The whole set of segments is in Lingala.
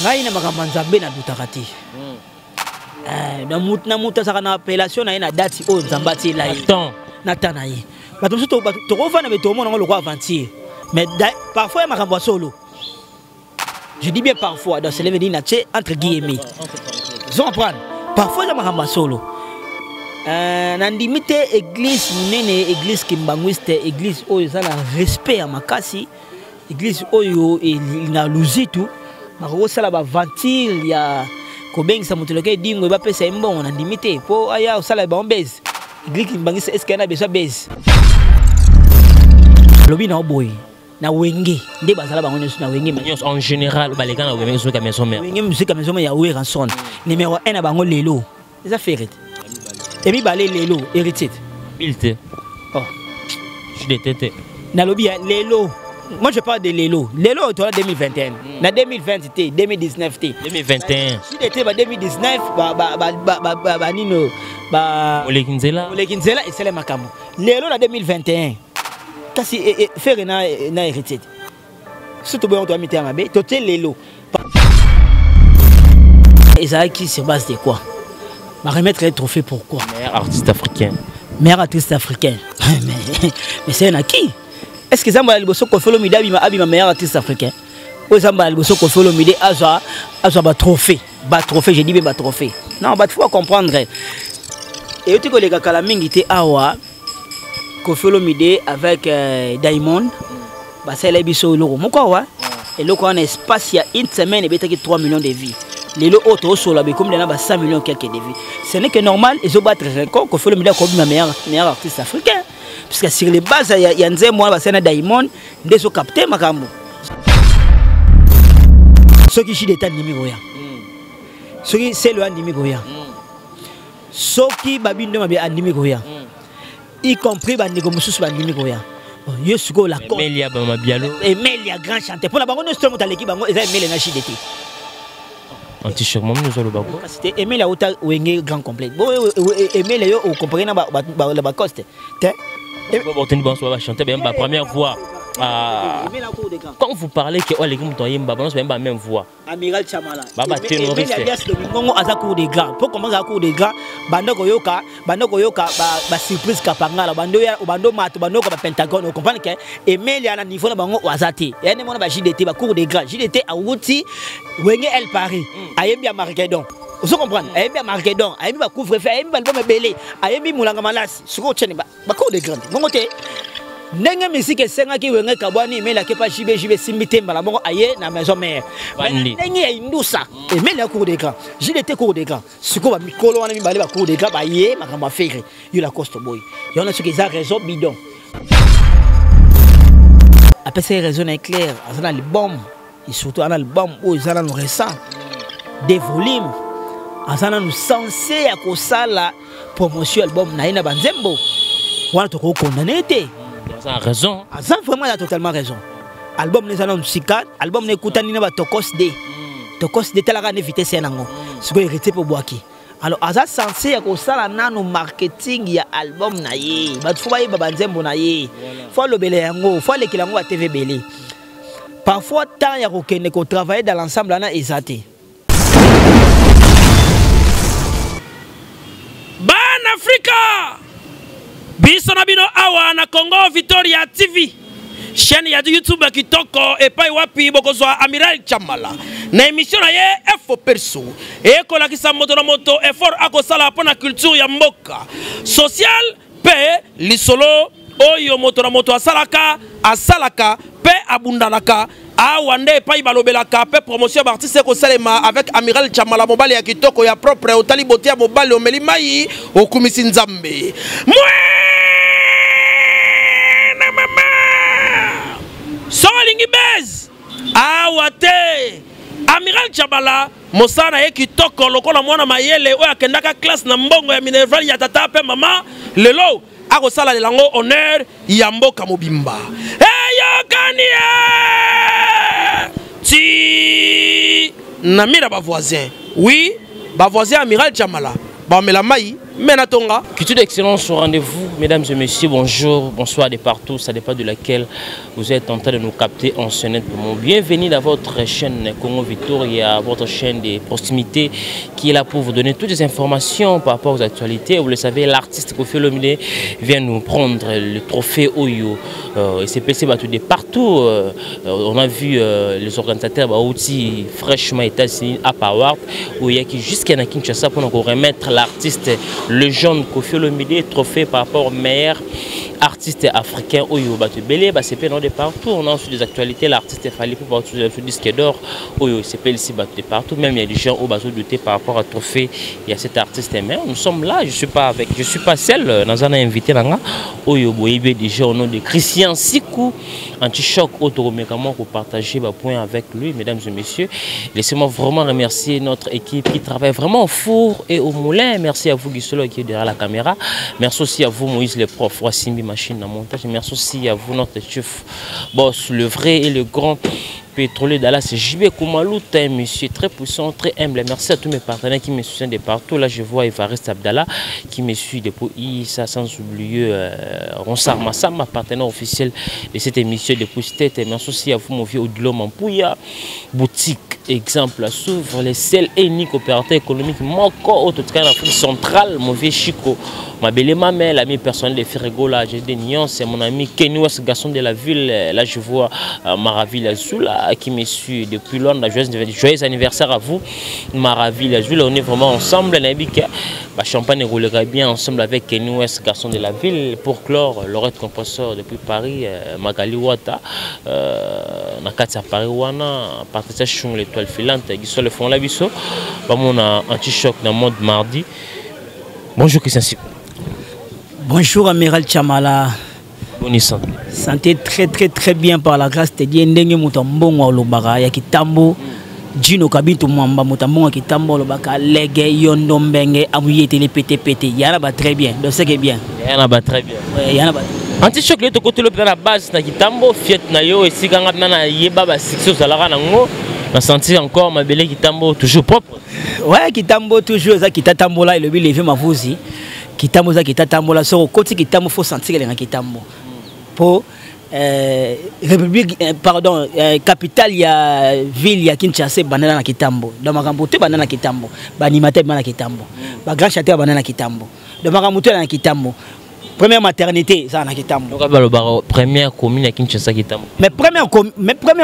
Ngai na makambo ya Nzambe nadutaka te. Eh, na moto azalaka na appellation na ye na date oyo Nzambe atiela ye na temps na ye. Bato mosusu tokofanda me tokomona yango lokola aventure, mais parfois ya makambo ya solo. Je dis bien parfois, donc cela veut dire natie entre guillemets. Zo comprendre? Parfois eza makambo ya solo. Nandimi te église monene, église kimbanguiste, église oyo eza na respect ya makasi, église oyo na luzitu bakoki kosala baventure ya kobengisa moto loke edingo bapesa ye mbongo. Nandimi te mpo aya kosala bango base. Église kimbanguiste, est ce que yana besoin base? Lobi na oboye na Wenge nde bazala bango nyonso na Wenge nyonso en général baleka na Wenge Musica Maison Mère. Wenge Musica Maison Mère ya Werrason, numéro 1 na bango lelo eza Ferre te, emibale lelo Héritier te. Il te. Oh. Je te. Nalobi ya lelo, moi je parle de lelo. Lelo tola 2021, na 2020 te, 2019 te. 2021. Si te ba 2019 ba ba ba ba ba ba nino ba Oleki nzela. Oleki nzela esele makambo. Lelo na 2021 kasi Ferre na Héritier te. Surtout boyango toya mitema mabe totie lelo ezalaki sur base de quoi baremettre ye trophée? Pourquoi? Meilleur artiste africain. Meilleur artiste africain, mais c'est na qui? Est ce que eza mbala liboso Koffi Olomide abima meilleur artiste africain? Oyo eza mbala liboso Koffi Olomide azwa batrophée, batrophée, je dis bien batrophée. Non, bato faut comprendre, eyoti koleka kala mingi te awa Koffi Olomide avec Diamond basalela biso eloko moko awa. Eloko wana, espace ya une semaine, ebetaki 3 millions de vues. Lelo oyo tozosola bekomi na ba 100 millions quelque de vues. Ce n'est que normal, ezobattre record. Koffi Olomide akobima meilleur artiste africain puisque sur les bases ya nzembo wana basali na Diamond nde ezocapte makambo. Soki JDT andimi koya, soki Selo andimi koya, soki Babindo Mabe andimi koya, y compris bandeko mosusu bandimi koya, yo sikoyo la Emelia Bamabialo. Emelia, grand chanteur, mpona bango nyonso moto aleki bango eza Emelia na JDT. Antichoc mami ozoloba ko. Kasi te, Emelia auta Wenge grand complet. Bo Emelia, yo ocompare na bacoste te. Boteni banso bachante bayemba première voix. Ah. Quand vous parlez que oleki moto ayemba, banso bayemba même voix. Amiral Chamala. Baba ténoriste. Alias Domingongo aza cour des grands. Po comment aza cour des grands? Banda koyoka ba surprise kapangala, bando ya bando mato, bando ko ba Pentagone, on comprend que Emelia na niveau na bango aza te. Ya ne mona ba JDT, ba cour des grands. JDT awuti Wenge El Paris. Ayembi ya Markedon. Ozo comprendre? Ayembi ya Markedon, ayembi ba couvre-feu, ayembi ba album ebele, ayembi Mulanga Malasi. Siko tchene ba cour des grands. Bongo te. Ndenge misiki esengaki Wenge kabwani, emelaki epa JB, JB esimbi te, mbala moko aye na Maison Mère. Ndenge ya indusa, emeli ya cour des grands, JDT cour des grands. Sikoyo bamikolo wana mibale, bacour des grands, baye makambo ya Ferre, yo Lacoste boye yo wana soki eza raison bidon. Apesaki raison na éclair, aza na album et surtout ana album oyo eza nano récent des volumes, aza nano censé ya kosala promotion album na ye na banzembo wana, tokokondane te. Aza raison. Aza vraiment ya totalement raison. Album ne eza nano sika, album ne ekutani na batokos de tokos de, talaka ne vitesse ya nango. Sikoyo Héritier mpe obwaki, alors aza censé ya kosala nano marketing ya album na ye. Bato faut bayeba banzembo na ye, faut alobela yango, faut alekela yango batv ebele. Parfois temps ya kokende kotravailler dans l'ensemble wana eza te. Bana Afrika, biso na bino awa na Congo Victoria TV, chaîne ya YouTube ya kitoko epai wapi bokozwa Amiral Chamala na émission na ye Efo Perso, ekolakisa moto na moto effort akosala mpo na culture ya mboka, social mpe lisolo oyo moto na moto asalaka mpe abundanaka. Awa nde epai balobelaka mpe promotion ya baartiste ekosalema avec Amiral Chamala, mobali ya kitoko ya propre. Otali bote ya mobali, omeli mai, okumisi Nzambe. Mwana mama, so olingi base awa te, Amiral Chamala mosala na ye kitoko lokola mwana mayele oyo akendaka classe na mbongo ya minerval ya tata mpe mama. Lelo akosala yango honneur ya mboka mobimba. Eyokani ye ti na mira bavoisin. Oui, bavoisin Amiral Chamala bamela mai. Menatonga. Culture d'excellence au rendez-vous, mesdames et messieurs, bonjour, bonsoir de partout, ça dépend de laquelle vous êtes en train de nous capter en ce net moment. Bienvenue dans votre chaîne Congo Victoria, votre chaîne de proximité qui est là pour vous donner toutes les informations par rapport aux actualités. Vous le savez, l'artiste Koffi Olomide vient nous prendre le trophée Oyo. Et c'est passé de partout. On a vu les organisateurs Baouti fraîchement États-Unis à Howard, où il y a qui jusqu'à Kinshasa pour nous remettre l'artiste le jeune Koffi Olomide trophée par rapport au meilleur artiste africain Oyo Batubele, bah c'est de partout. On a aussi des actualités, l'artiste Fally pour le disque d'or Oyo c'est ici de partout. Même il y a des gens au bateau douté par rapport à trophée, il y a cet artiste. Mais nous sommes là, je suis pas avec, je suis pas seul, dans un invité là, Oyo Boyebe déjà au nom de Christian Sikou, anti-choc autoromécamment pour partager ma point avec lui, mesdames et messieurs. Laissez-moi vraiment remercier notre équipe qui travaille vraiment au four et au moulin. Merci à vous Guissolo qui est derrière la caméra. Merci aussi à vous Moïse le prof, Wassimbi machine à montage. Merci aussi à vous notre chef boss, le vrai et le grand pétrolier Dallas, JB Koumalouta, un monsieur très puissant, très humble. Merci à tous mes partenaires qui me soutiennent de partout. Là, je vois Evariste Abdallah qui me suit depuis Issa, sans oublier Ronsard Massa, ma partenaire officiel de cette émission depuis Tête. Merci aussi à vous, mon vieux Odilo Mampouya, boutique exemple à suivre, les seuls et uniques opérateurs économiques, Moko, au tout cas en Afrique centrale, mon vieux Chico, ma belle mamelle, l'ami personnel de Ferregola, j'ai des nuances, c'est mon ami Kenny West, garçon de la ville. Là, je vois Maraville Azula qui me suit depuis Londres. Joyeux anniversaire à vous, Maraville Azula. On est vraiment ensemble. Nabika, bah, champagne roulera bien ensemble avec Kenny West, garçon de la ville. Pour clore, Laurette Compresseur depuis Paris, Magali Wata, Nakati à Paris, Wana, Patricia Chung, l'étoile filante, qui sont le fond là, biso. Bah, mon anti-choc dans le monde mardi. Bonjour Christian Sikou. Bonjour Amiral Chamala. Bonne santé. Santé très très très bien par la grâce de Dieu. Ndenge moto mbongo olobaka ya kitambo. Gino Kabintu Mwamba moto mbongo kitambo olobaka lege yondo mbenge amuyete le pété pété. Yana ba très bien. Donc c'est que bien. Yana ba très bien. Ouais, yana ba. Anti-choc le côté le na base na kitambo fiet na yo esika nga na yeba ba succès ozalaka nango. Na senti encore ma belle kitambo toujours propre. Ouais, kitambo toujours za kitatambola et le bi lever mavuzi. Kitambo za kitatambola so koti kitambo faut sentir les kitambo. Pour République pardon capitale ya ville ya Kinshasa banana na kitambo. Dans makambo te banana kitambo. Ba animateur banana kitambo. Ba grand chanteur banana kitambo. Dans makambo te na kitambo. Première maternité ça na kitambo. Donc ba ba première commune ya Kinshasa kitambo. Mais première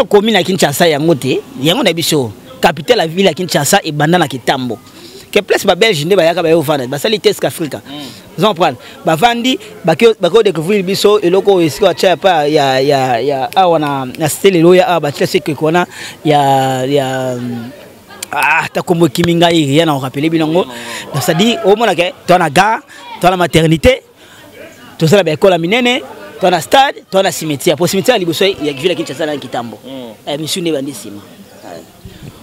commune ya Kinshasa yango te, yango na biso. Capitale la ville ya Kinshasa et banana kitambo. Que place ba belge nde ba yaka ba yo vanda, ba sali test Afrika. Vous comprenez? Ba vandi ba ke ba ko découvrir biso eloko esika cha pa ya ya ya awa na na stele lo ya ba tse ke kona ya ya ah ta kombo kiminga ya na rappeler binongo. Donc ça dit au mona ke to na gare, to na maternité, to sala ba école minene, to na stade, to na cimetière. Pour cimetière liboso ya ville Kinshasa na kitambo. Eh monsieur ne bandi sima.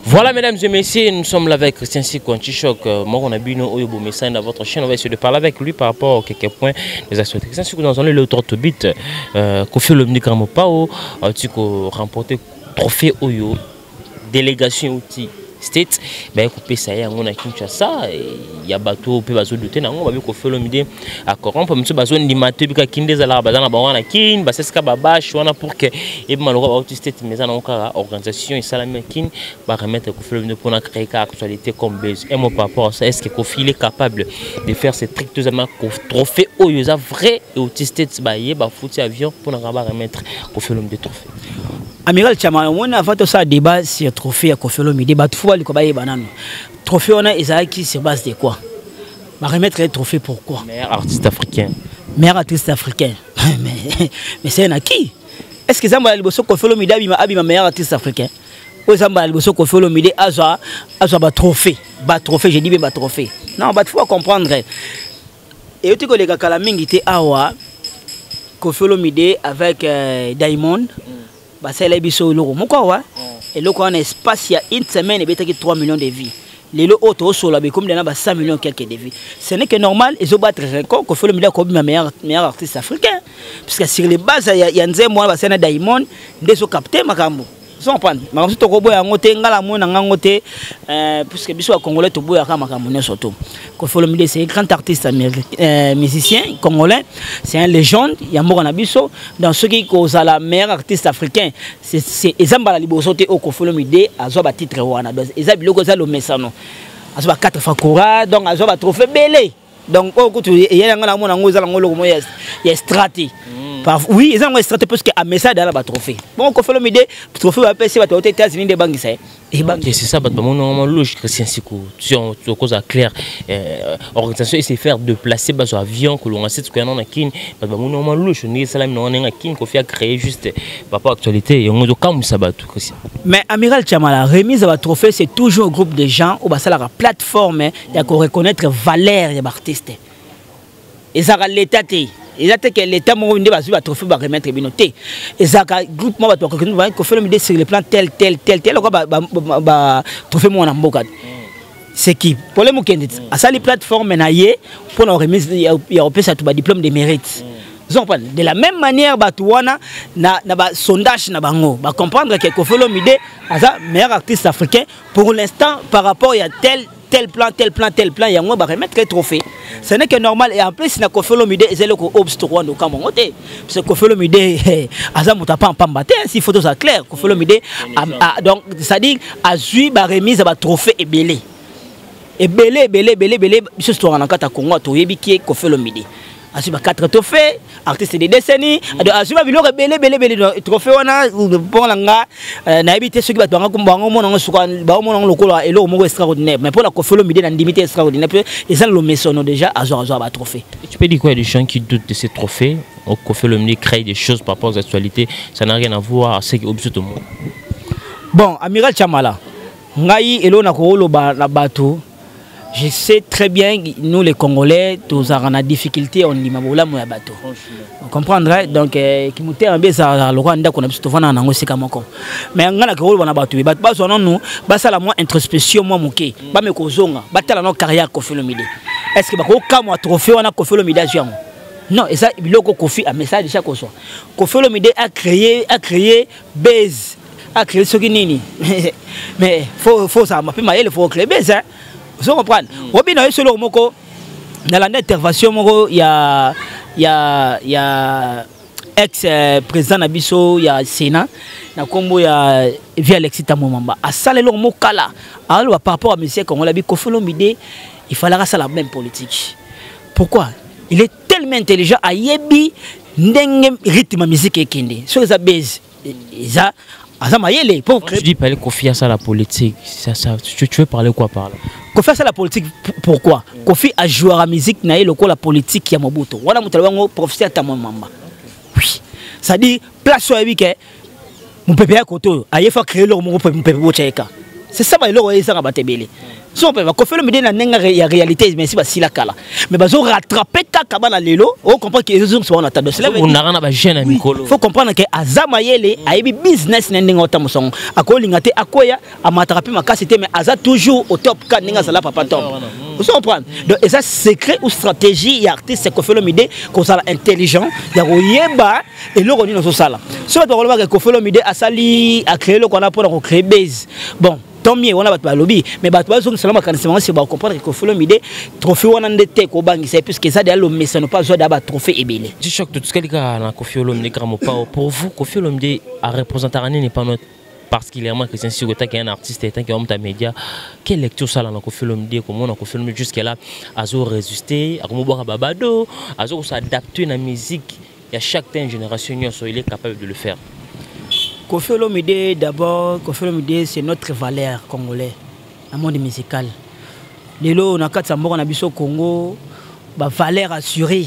Voilà, mesdames et messieurs, nous sommes là avec Christian Sikou, Anti-Choc. Moi, on a bu nos Oyo Bomessa dans votre chaîne. On va essayer de parler avec lui par rapport à quelques points des actualités. Christian Sikou, dans le autre bit, Koffi Olomide Mopao, tu as remporté trophée Oyo, délégation outil State, ben coupé ça y est, on a Kinshasa, il y a bateau pe bazo douter nango, ba Koffi Olomide à corrompre, monsieur bazo ndimate bika kinde za la bazana ba wana kin, ba seska baba wana pour que et malheureusement ba State mais na encore organisation et salami kin ba remettre Koffi Olomide pour na créer ka actualité comme buzz. Un mot par rapport à ça, est-ce que Koffi il est capable de faire ce strictement trophée oyo za vrai et outil State ba ye ba fouti avion pour na ba remettre Koffi Olomide trophée? Amiral Chama, on a fait ça débat sur trophée à Koffi Olomide, bah tout fois le combat est banane. Trophée on a Isaac sur base de quoi? Bah remettre le trophée pourquoi? Meilleur artiste africain. Meilleur artiste africain. Mais c'est un acquis. Est-ce que Zamba Liboso Koffi Olomide abima abima meilleur artiste africain? Ou Zamba Liboso Koffi Olomide azwa azwa ba trophée, ba trophée, j'ai dit bien ba trophée. Non, bah faut comprendre. Et tu connais kala mingi te awa Koffi Olomide avec Diamond. Bah c'est biso eloko moko awa. Eloko wana espace ya une semaine ebetaki 3 millions de vues. Lelo oyo tozosola be comme dana ba 100 millions quelques de vues. Ce n'est que normal, ils ont battre record Koffi Olomide akobi ma meilleur artiste africain. Puisque sur les bases ya ya nzembo wana ba sena Diamond nde so capter makambo. Ozo comprendre? Makambo mosusu tokoboya yango te, ngai namona ngango te, puisque biso bacongolais toboyaka makambo nyonso to. Koffi Olomide, c'est un grand artiste musicien congolais, c'est un légende ya mboka na biso. Donc soki kozala meilleur artiste africain, c'est eza mbala liboso te oyo Koffi Olomide azwa batitre wana. Donc eza biloko, eza lomesano, azwa ba 4 fois Kora, donc azwa batrophée ebele. Donc oyo kutu eya yango, namona yango eza nango eloko moko ya extra te. Oui, eza yango extra te, parce que amesa dala batrophée. Bongo Koffi Olomide, trophée bapesi bato bauta États-Unis nde ebangisa ye. Ok, c'est ça, bato bamoni yango louche. Christian Siku, si on cause clair, organisation et se faire déplacer, bazo avion kolonga site koya na Kini, bato bamoni yango louche ndenge esalami na ndenge Kini Koffi a créé juste papa actualité yango ezokamwisa bato, Christian. Mais amiral Chamala, remise ya batrophée, c'est toujours un groupe de gens oyo basalaka plateforme ya koreconnaître valeur ya baartiste. Ezalaka l'état te, eza te ke l'état moko nde bazwi batrophée baremettre bino te. Ezalaka groupe moko bato bakoki Koffi Olomide sur le plan tel, tel, tel, tel, lokola batrophée moko na mboka. C'est qui problème okende ti asali plateforme na ye mpona remise ya kopesa bato badiplôme de mérite. Ozo comprendre? De la même manière, bato wana na basondage na bango bacomprendre ke Koffi Olomide aza meilleur artiste africain pour l'instant par rapport ya tel tel plan, tel plan, tel plan, yango baremettre trophée. Ce n'est que normal. Et en plus, na Koffi Olomide, eza eloko obs rwanda okamwa yango te, parce que Koffi Olomide aza moto apampamba te. Si photo za clair, Koffi Olomide, donc c'est à dire azwi baremise ya batrophée ebele, ebele, ebele, ebele, ebele. Biso tozwaka na kati ya Congo, toyebi kie Koffi Olomide azwi ba 4 trophée artiste de décennie, azwi ba biloko ebele, ebele, ebele. Trophée wana, mpo na nga, nayebi te soki bato bango mona yango, suka baomona yango lokola eloko moko extraordinaire. Mais mpo na Koffi Olomide, na ndimi te extraordinaire, mpe eza lomesono déjà azwa batrophée. Tu peux dire quoi des gens qui doutent de ces trophées? Koffi Olomide crée des choses par rapport aux actualités, ça n'a rien à voir à ce qui est tout le monde. Bon, amiral Chamala, ngai eloko na koloba na bato, je sais très bien, nous les Congolais, tozalaka na difficulté ondima bolamu ya bato. Comprendre? Donc kimotema mpe ezalaka lokola ndako na biso, tovandaka nango esika moko. Mais ngai na koloba na bato, bato bazwa nanu basala mwa introspection mwa moke, bame kozonga batala nano carrière Koffi Olomide. Est ce que bakokamwa trophée wana Koffi Olomide azwi yango? Non, eza biloko Koffi amesala déjà kozwa. Koffi Olomide a créé base, a créé soki nini, mais faut ozala mpe mayele, faut créer base, hein? Ozo comprendre? Obina yo solo moko nalanda intervention moko ya ex président na biso ya Sénat na nkombo ya vieux Alexis Thambwe Mwamba. Asala eloko moko kala, aloba par rapport à monsieur congolais abi Koffi Olomide, il fallait asala même politique. Pourquoi? Il est tellement intelligent, ayebi ndenge rythme ya musique ekende. Soki eza base, eza aza mayele. Pour tu dis parler Koffi à la politique, ça, tu veux parler quoi par là? Koffi asala politique, pourquoi? Koffi ajouera musique na ye lokola politique ya Mobutu wana. Moto alobango, professeur Thambwe Mwamba, oui, c'est-à-dire place oyo ayebi ke mopepe ya kote oyo aye, fa créer eloko moko, mopepe botya ye ka. C'est ça, baeloko oyo ezanga bato ebele. So mpe baKoffi Olomide na ndenge ya réalité, mais si basila kala, mais bazo rattraper kaka bana lelo. Ocomprendre ke ezozongisa bango na tableau. Onaka na bajeune ya mikolo. Faut comprendre ke aza mayele, ayebi business na ndenge otambusa yango. Akolinga te akwea, amataka mpe makasi te, mais aza toujours au top ka ndenge azala papa top. Ozo comprendre? Donc eza secret ou stratégie ya artiste Koffi Olomide, kozala intelligent ya koyeba eloko nini ozosala. So bato bakolobaka Koffi Olomide asali, acréé eloko wana mpona kocréer base, bon, tant mieux, wana bato balobi. Mais bato bazongisela makanisi bango, se bacomprendre que Koffi Olomide, trophée wana nde te kobangisa ye, puisque eza deya lomesano mpo azwa deya batrophée ebele. Choc totikali kaka na Koffi Olomide, grand mopao. Pour vous, Koffi Olomide areprésentaka nini pano particulièrement, Christian Siko, tant qu'un artiste, tant qu'un homme de média? Quelle lecture ça na Koffi Olomide? Comment na Koffi Olomide jusque là azo résister, akomobwaka babado, azo s'adapter na musique ya chaque temps, génération nyonso, il est capable de le faire? Koffi Olomide, d'abord, Koffi Olomide, c'est notre valeur congolais dans le monde musical. Lelo na kati ya mboka na biso Congo, ba valeur assurée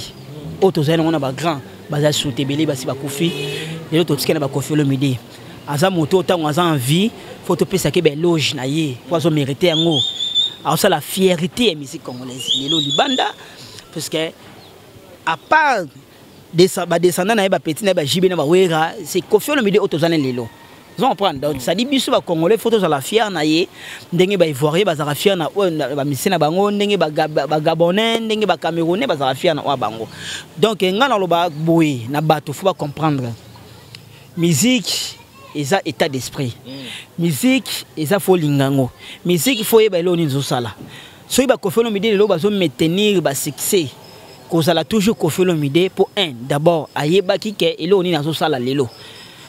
oyo tozali nango na ba grand baza sute ebele basi bakufi. Lelo totikali na ba Koffi Olomide. Aza moto, ntango aza en vie, faut topesaki baéloge na ye po azomérite yango. Aosala fierté ya musique congolaise lelo libanda, puisque à part badescendant na ye, bapeti na ye, baJB na baWera, c'est Koffi Olomide oyo toza na lelo. Ozo comprendre? Donc c'est-à-dire biso bacongolais, faut tozala fier na ye, ndenge baivoirien bazalaka fier na oyo bamusicien na bango, ndenge bagabonais, ndenge bacamerounais bazalaka fier na oyo bango. Donc ngai naloba boye na bato, faut bacomprendre musique. eza état d'esprit. Musique eza faut lingango. Musique faut yeba eloko nini ozosala. Soki baKoffi Olomide lelo bazomaintenir basuccès, kozala toujours Koffi Olomide, po un d'abord ayebaki ke eloko nini azosala. Lelo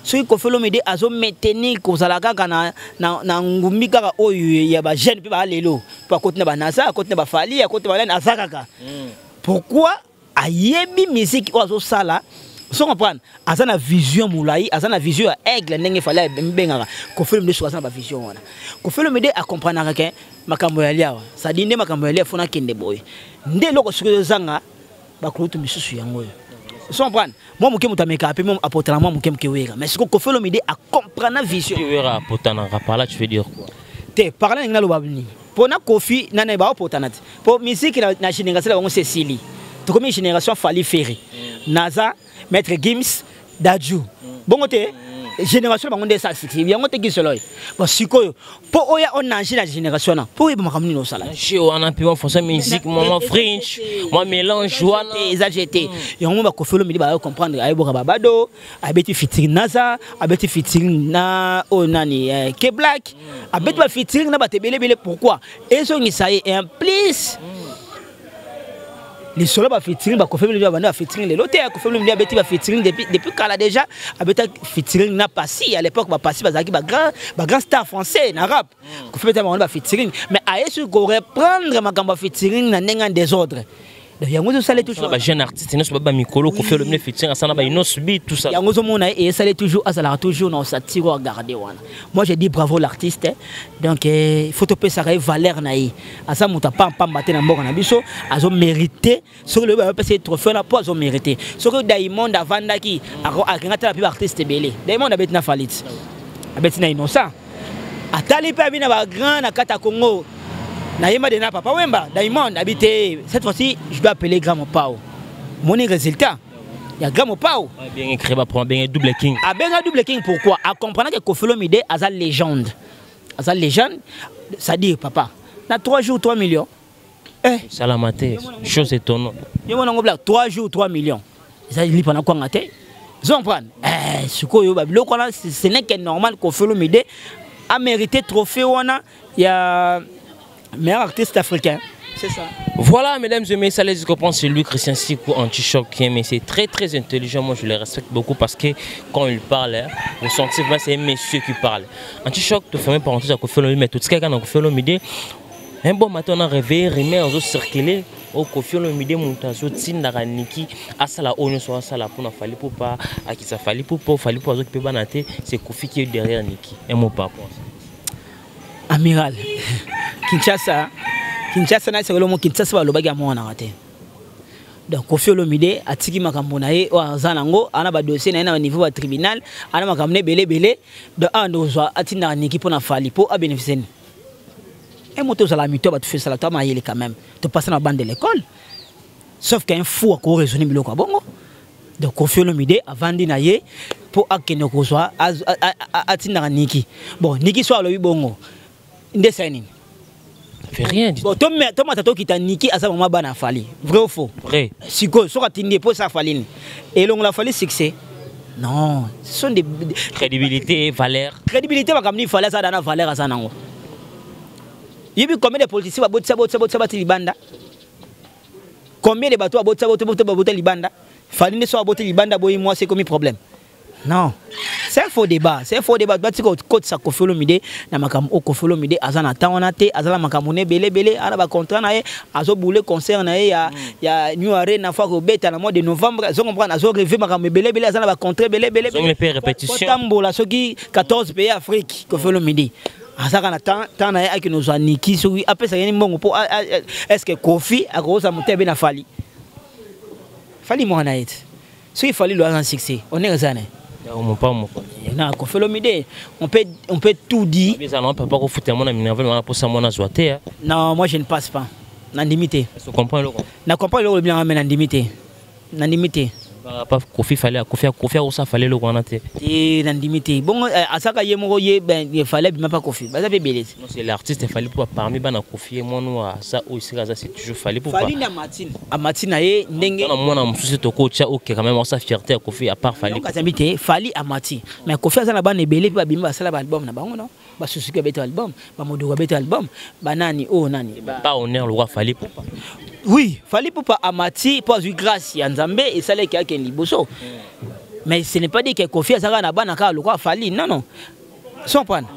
soki Koffi Olomide azomaintenir kozala kaka na ngumbi kaka oyo ya bajeune mpe baa lelo, mpo akoti na baNaza, akoti na baFally, akoti na banani, aza kaka. Pourquoi? Ayebi musique oyo azosala. So comprendre, aza na vision molai, aza na vision ya aigle, ndenge Fally mibengaka. Koffi Olomide soki aza na bavision wana, Koffi Olomide acomprendraka ke makambo ya liawa sadi nde makambo ya lia fona akende boye nde eloko soki ezozanga bakulutu misusu yango oyo. So comprendre, mwa moke moto amekaka mpe mo apotana mwa moke moke Wera, mais sikoyo Koffi Olomide acomprendre vision. Wera apotanaka, par là tu veux dire quoi? Te, par là ndenge naloba nini, mpo na Koffi nana baopotana te, mpo musique na génération na bango sesili. Tokomi génération Fally, Ferre, Naza, Maître Gims, Dadju. Bongo te, génération bango nde esala succès yango te. Kisolo oyo, bon, sikoyo mpo oya onange na génération wana, mpo oyeba makambo nini osala. Jeu wana mpe mwa français musique, mwa french, mwa mélange wana. Eza jete yango mo baKoffi Olomide bayo comprendre. Ayeboka babado, abeti featuring Naza, abeti featuring na oyo nani, Ke Black, abeti bafeaturing na bato ebele ebele. Pourquoi? Ezongisa ye. Et en plus lisolo bafeaturing, baKoffi Olomide babanda bafeaturing lelo te. Koffi Olomide abeti bafeaturing depuis kala déjà. Abeta featuring na Pasi à l'époque. BaPasi bazalaki bagrand star français na rap. Koffi beta bango bafeaturing, mais aye soki koreprendre makambo ya featuring na ndenge ya désordre. Donc yango ezosala toujours. Bajeune artiste nyonso baba mikolo, Koffi Olomide featuring asala ba Innoss'B, tout ça. Yango ozomona ye esali toujours, azalaka toujours na osatire oyo agarde wana. Moi je dis bravo l'artiste, hein. Donc il faut topesaka ye valeur na ye. Aza moto apampamba te na mboka na biso, azomérite. Soki loyebi bapesa ye trophée wana mpo azomérite. Soki Diamond avandaki, akenga tala mpe baartiste ebele. Diamond abeti na Fally, abeti na Innocent, atali mpe abi na bagrand na kati ya Congo, nayemba de na Papa Wemba. Diamond abi te, cette fois-ci je dois appeler grand Mopao. Moni résultat ya grand Mopao. Bien écrit, baprend bien Double King. Abenga Double King, pourquoi? Acomprendre que Koffi Olomide aza légende, aza légende, c'est-à-dire papa na 3 jours 3 millions, eh. Salama te, chose étonnante. Yo mona ngo blague, 3 jours 3 millions, eza lipa na kwanga te. Zo comprendre, eh, sikoyo babiloko wana, ce n'est que normal Koffi Olomide a mérité trophée wana ya meilleur artiste africain, c'est ça. Voilà, mesdames et messieurs, les comprendre, c'est lui, Christian Sikou, anti-choc, mais c'est très très intelligent. Moi, je le respecte beaucoup parce que quand il parle, hein, vous sentez vraiment c'est un monsieur qui parle. Anti-choc, tu fais une parenthèse à Koffi Olomide, mais tout ce qu'il y a dans Koffi Olomide, un bon matin, on a réveillé, rumeur, on a circulé, au Koffi Olomide, moto azotindaka Niki, asala oyo nyonso asala mpona Fally Ipupa, akisa Fally Ipupa, Fally Ipupa azoki mpe bana te, c'est Koffi qui est derrière Niki. Un mot par rapport à ça. Amiral, Kinshasa, Kinshasa na esengeli mo Kinshasa balobaki amonanaka te. Donc Koffi Olomide atiki makambo na ye oyo aza nango, ana badossier na ye na baniveau ya tribunal, ana makambo na ebele ebele. Donc awa nde ozwa atindaka Niki mpo na Fally mpo abénéficie nini? E moto ozala mito bato fesala to amayele quand même, topasa na bande de l'école, sauf qu'un fou akoraisonne biloko ya bongo. Donc Koffi Olomide avandi na ye mpo akende kozwa atindaka Niki. Bon, Niki so alobi bongo nde esali nini? Fait rien du tout. Bon, tomata tokita, Niki aza mama bana Fally, vrai ou faux? Vrai. Sikoyo soki atindi ye mpo esa Fally nini? Elongola Fally succès? Non, ce sont des Crédibilité, valeur. Crédibilité, makambo nini? Fally aza na valeur, aza nango. Yebi combien de politiciens babotisa botisa botisa bati libanda? Combien de bato babotisa botisa botisa babota libanda? Fally nde so aboti libanda boyi mwasi, ekomi problème? Non, c'est un faux débat, c'est un faux débat. Batika kokotisa Koffi Olomide na makambo oyo. Koffi Olomide aza na temps wana te, aza na makambo ne ebele ebele, ana bacontrat na ye, azobule concert na ye ya New Arena fois kobeta na mois de novembre. Azo comprendre, azo rêve makambo ebele ebele, aza na bacontrat ebele ebele. Zongi mpe répétition. Kotambola soki 14 pays Afrique. Koffi Olomide azaka na temps na ye, akende ozwa Niki soki apesaka ye mbongo mpo est ce que Koffi akokosa moto abe na Fally? Fally mwana ye te. Soki Fally lo aza na succès, honneur eza na ye. Mopa moko. Na Koffi Olomide, on peut tout dire. Eza na papa kofuta mwana minerval wana mposa mwana azwa te, hein. Non, moi je ne passe pas, nandimi te. Est-ce que comprend eloko? Na comprendre eloko olobinanga, mais nandimi te, nandimi te. Pas Kofi Fally, Kofi Kofi akosa Fally eloko wana te. Te, nandimi te. Bongo asaka ye moko ye, ben Fally abima pa Kofi, baza mpe ebele te. Non, c'est l'artiste Fally Ipupa parmi bana Kofi, ye mwana aza oyo esika aza, c'est toujours Fally Ipupa. Fally nde amati, amati na ye ndenge na mwana mosusu tokotya oke quand même osa fierté ya Kofi à part Fally. Donc azambi te, Fally amati, mais Kofi aza na bana ebele mpe babimi, basala baalbum na bango, non? Basusuki babeta album, bamodoko babeta album, banani oyo nani. Pas honneur le roi Fally Ipupa. Oui, Fally Ipupa amati mpo azwi grâce ya Nzambe, esalaki akende liboso. Mais ce n'est pas dit que Kofi azalaka na bana kaka lokola Fally, non, non. Sans prendre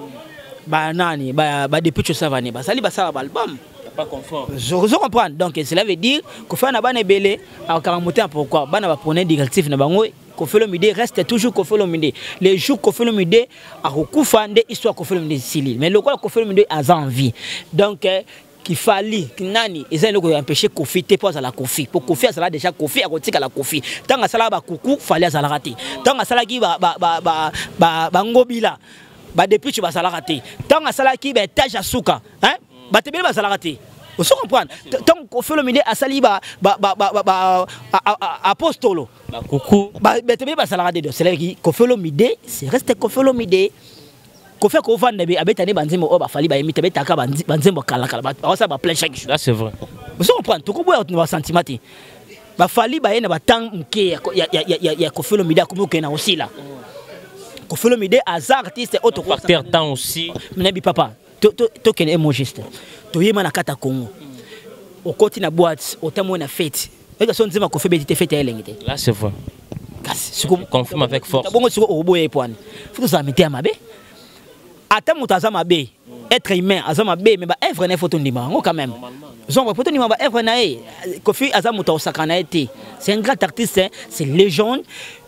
banani badepucho savane basali, basala baalbum. Pas confort. Je comprendre. Donc cela veut dire Kofi na bana ebele, akanga motema. Pourquoi bana bapone directive na bango? Koffi Olomide reste toujours Koffi Olomide. Les jours Koffi Olomide akokufa nde histoire Koffi Olomide esili. Mais lokola Koffi Olomide aza en vie, donc qu'il fallait nani eza eloko ya empêcher Koffi te mpo azala Koffi, po Koffi azala déjà Koffi, akotikala Koffi. Ntango asalaka bakuku, Fally azalaka te. Ntango asalaki bangobila, badepiche bazalaka te. Ntango asalaki baétage ya suka, bato ebele bazalaka te. Ozo comprendre? Ntango Koffi Olomide asali ba apostolo, bakuku, bato ebele bazalaka te. Donc c'est là que Koffi Olomide, c'est reste Koffi Olomide. Kofi akovanda be, abeta nde banzembo oyo baFally bayembi te, abetaka banzembo kalakala, bakosala baplein chaque jour. Là, c'est vrai. Ozo comprendre? Tokoboya na basentiment te. BaFally baye na batemps moke ya Koffi Olomide, akomi okende na kosila. Koffi Olomide aza artiste oyo Facteur temps aussi. Nayebi papa, tokende emo juste toyema na kati ya Congo. Okoti na boîte, otamoi na fête, oyeka so nzembo Kofi ebeti te, fête ya elenge te. Là, c'est vrai. Kasi siko Confirme avec force. Bongo siko okoboya ye pwani? Faut tozala mite mabe. Ata moto aza mabe, être humain aza mabe, mais baœuvre na ye, faut tondima yango quand même. Zongo po tondima baœuvre na ye. Kofi aza moto akosaka na ye te, c'est un grand artiste, hein, c'est légende.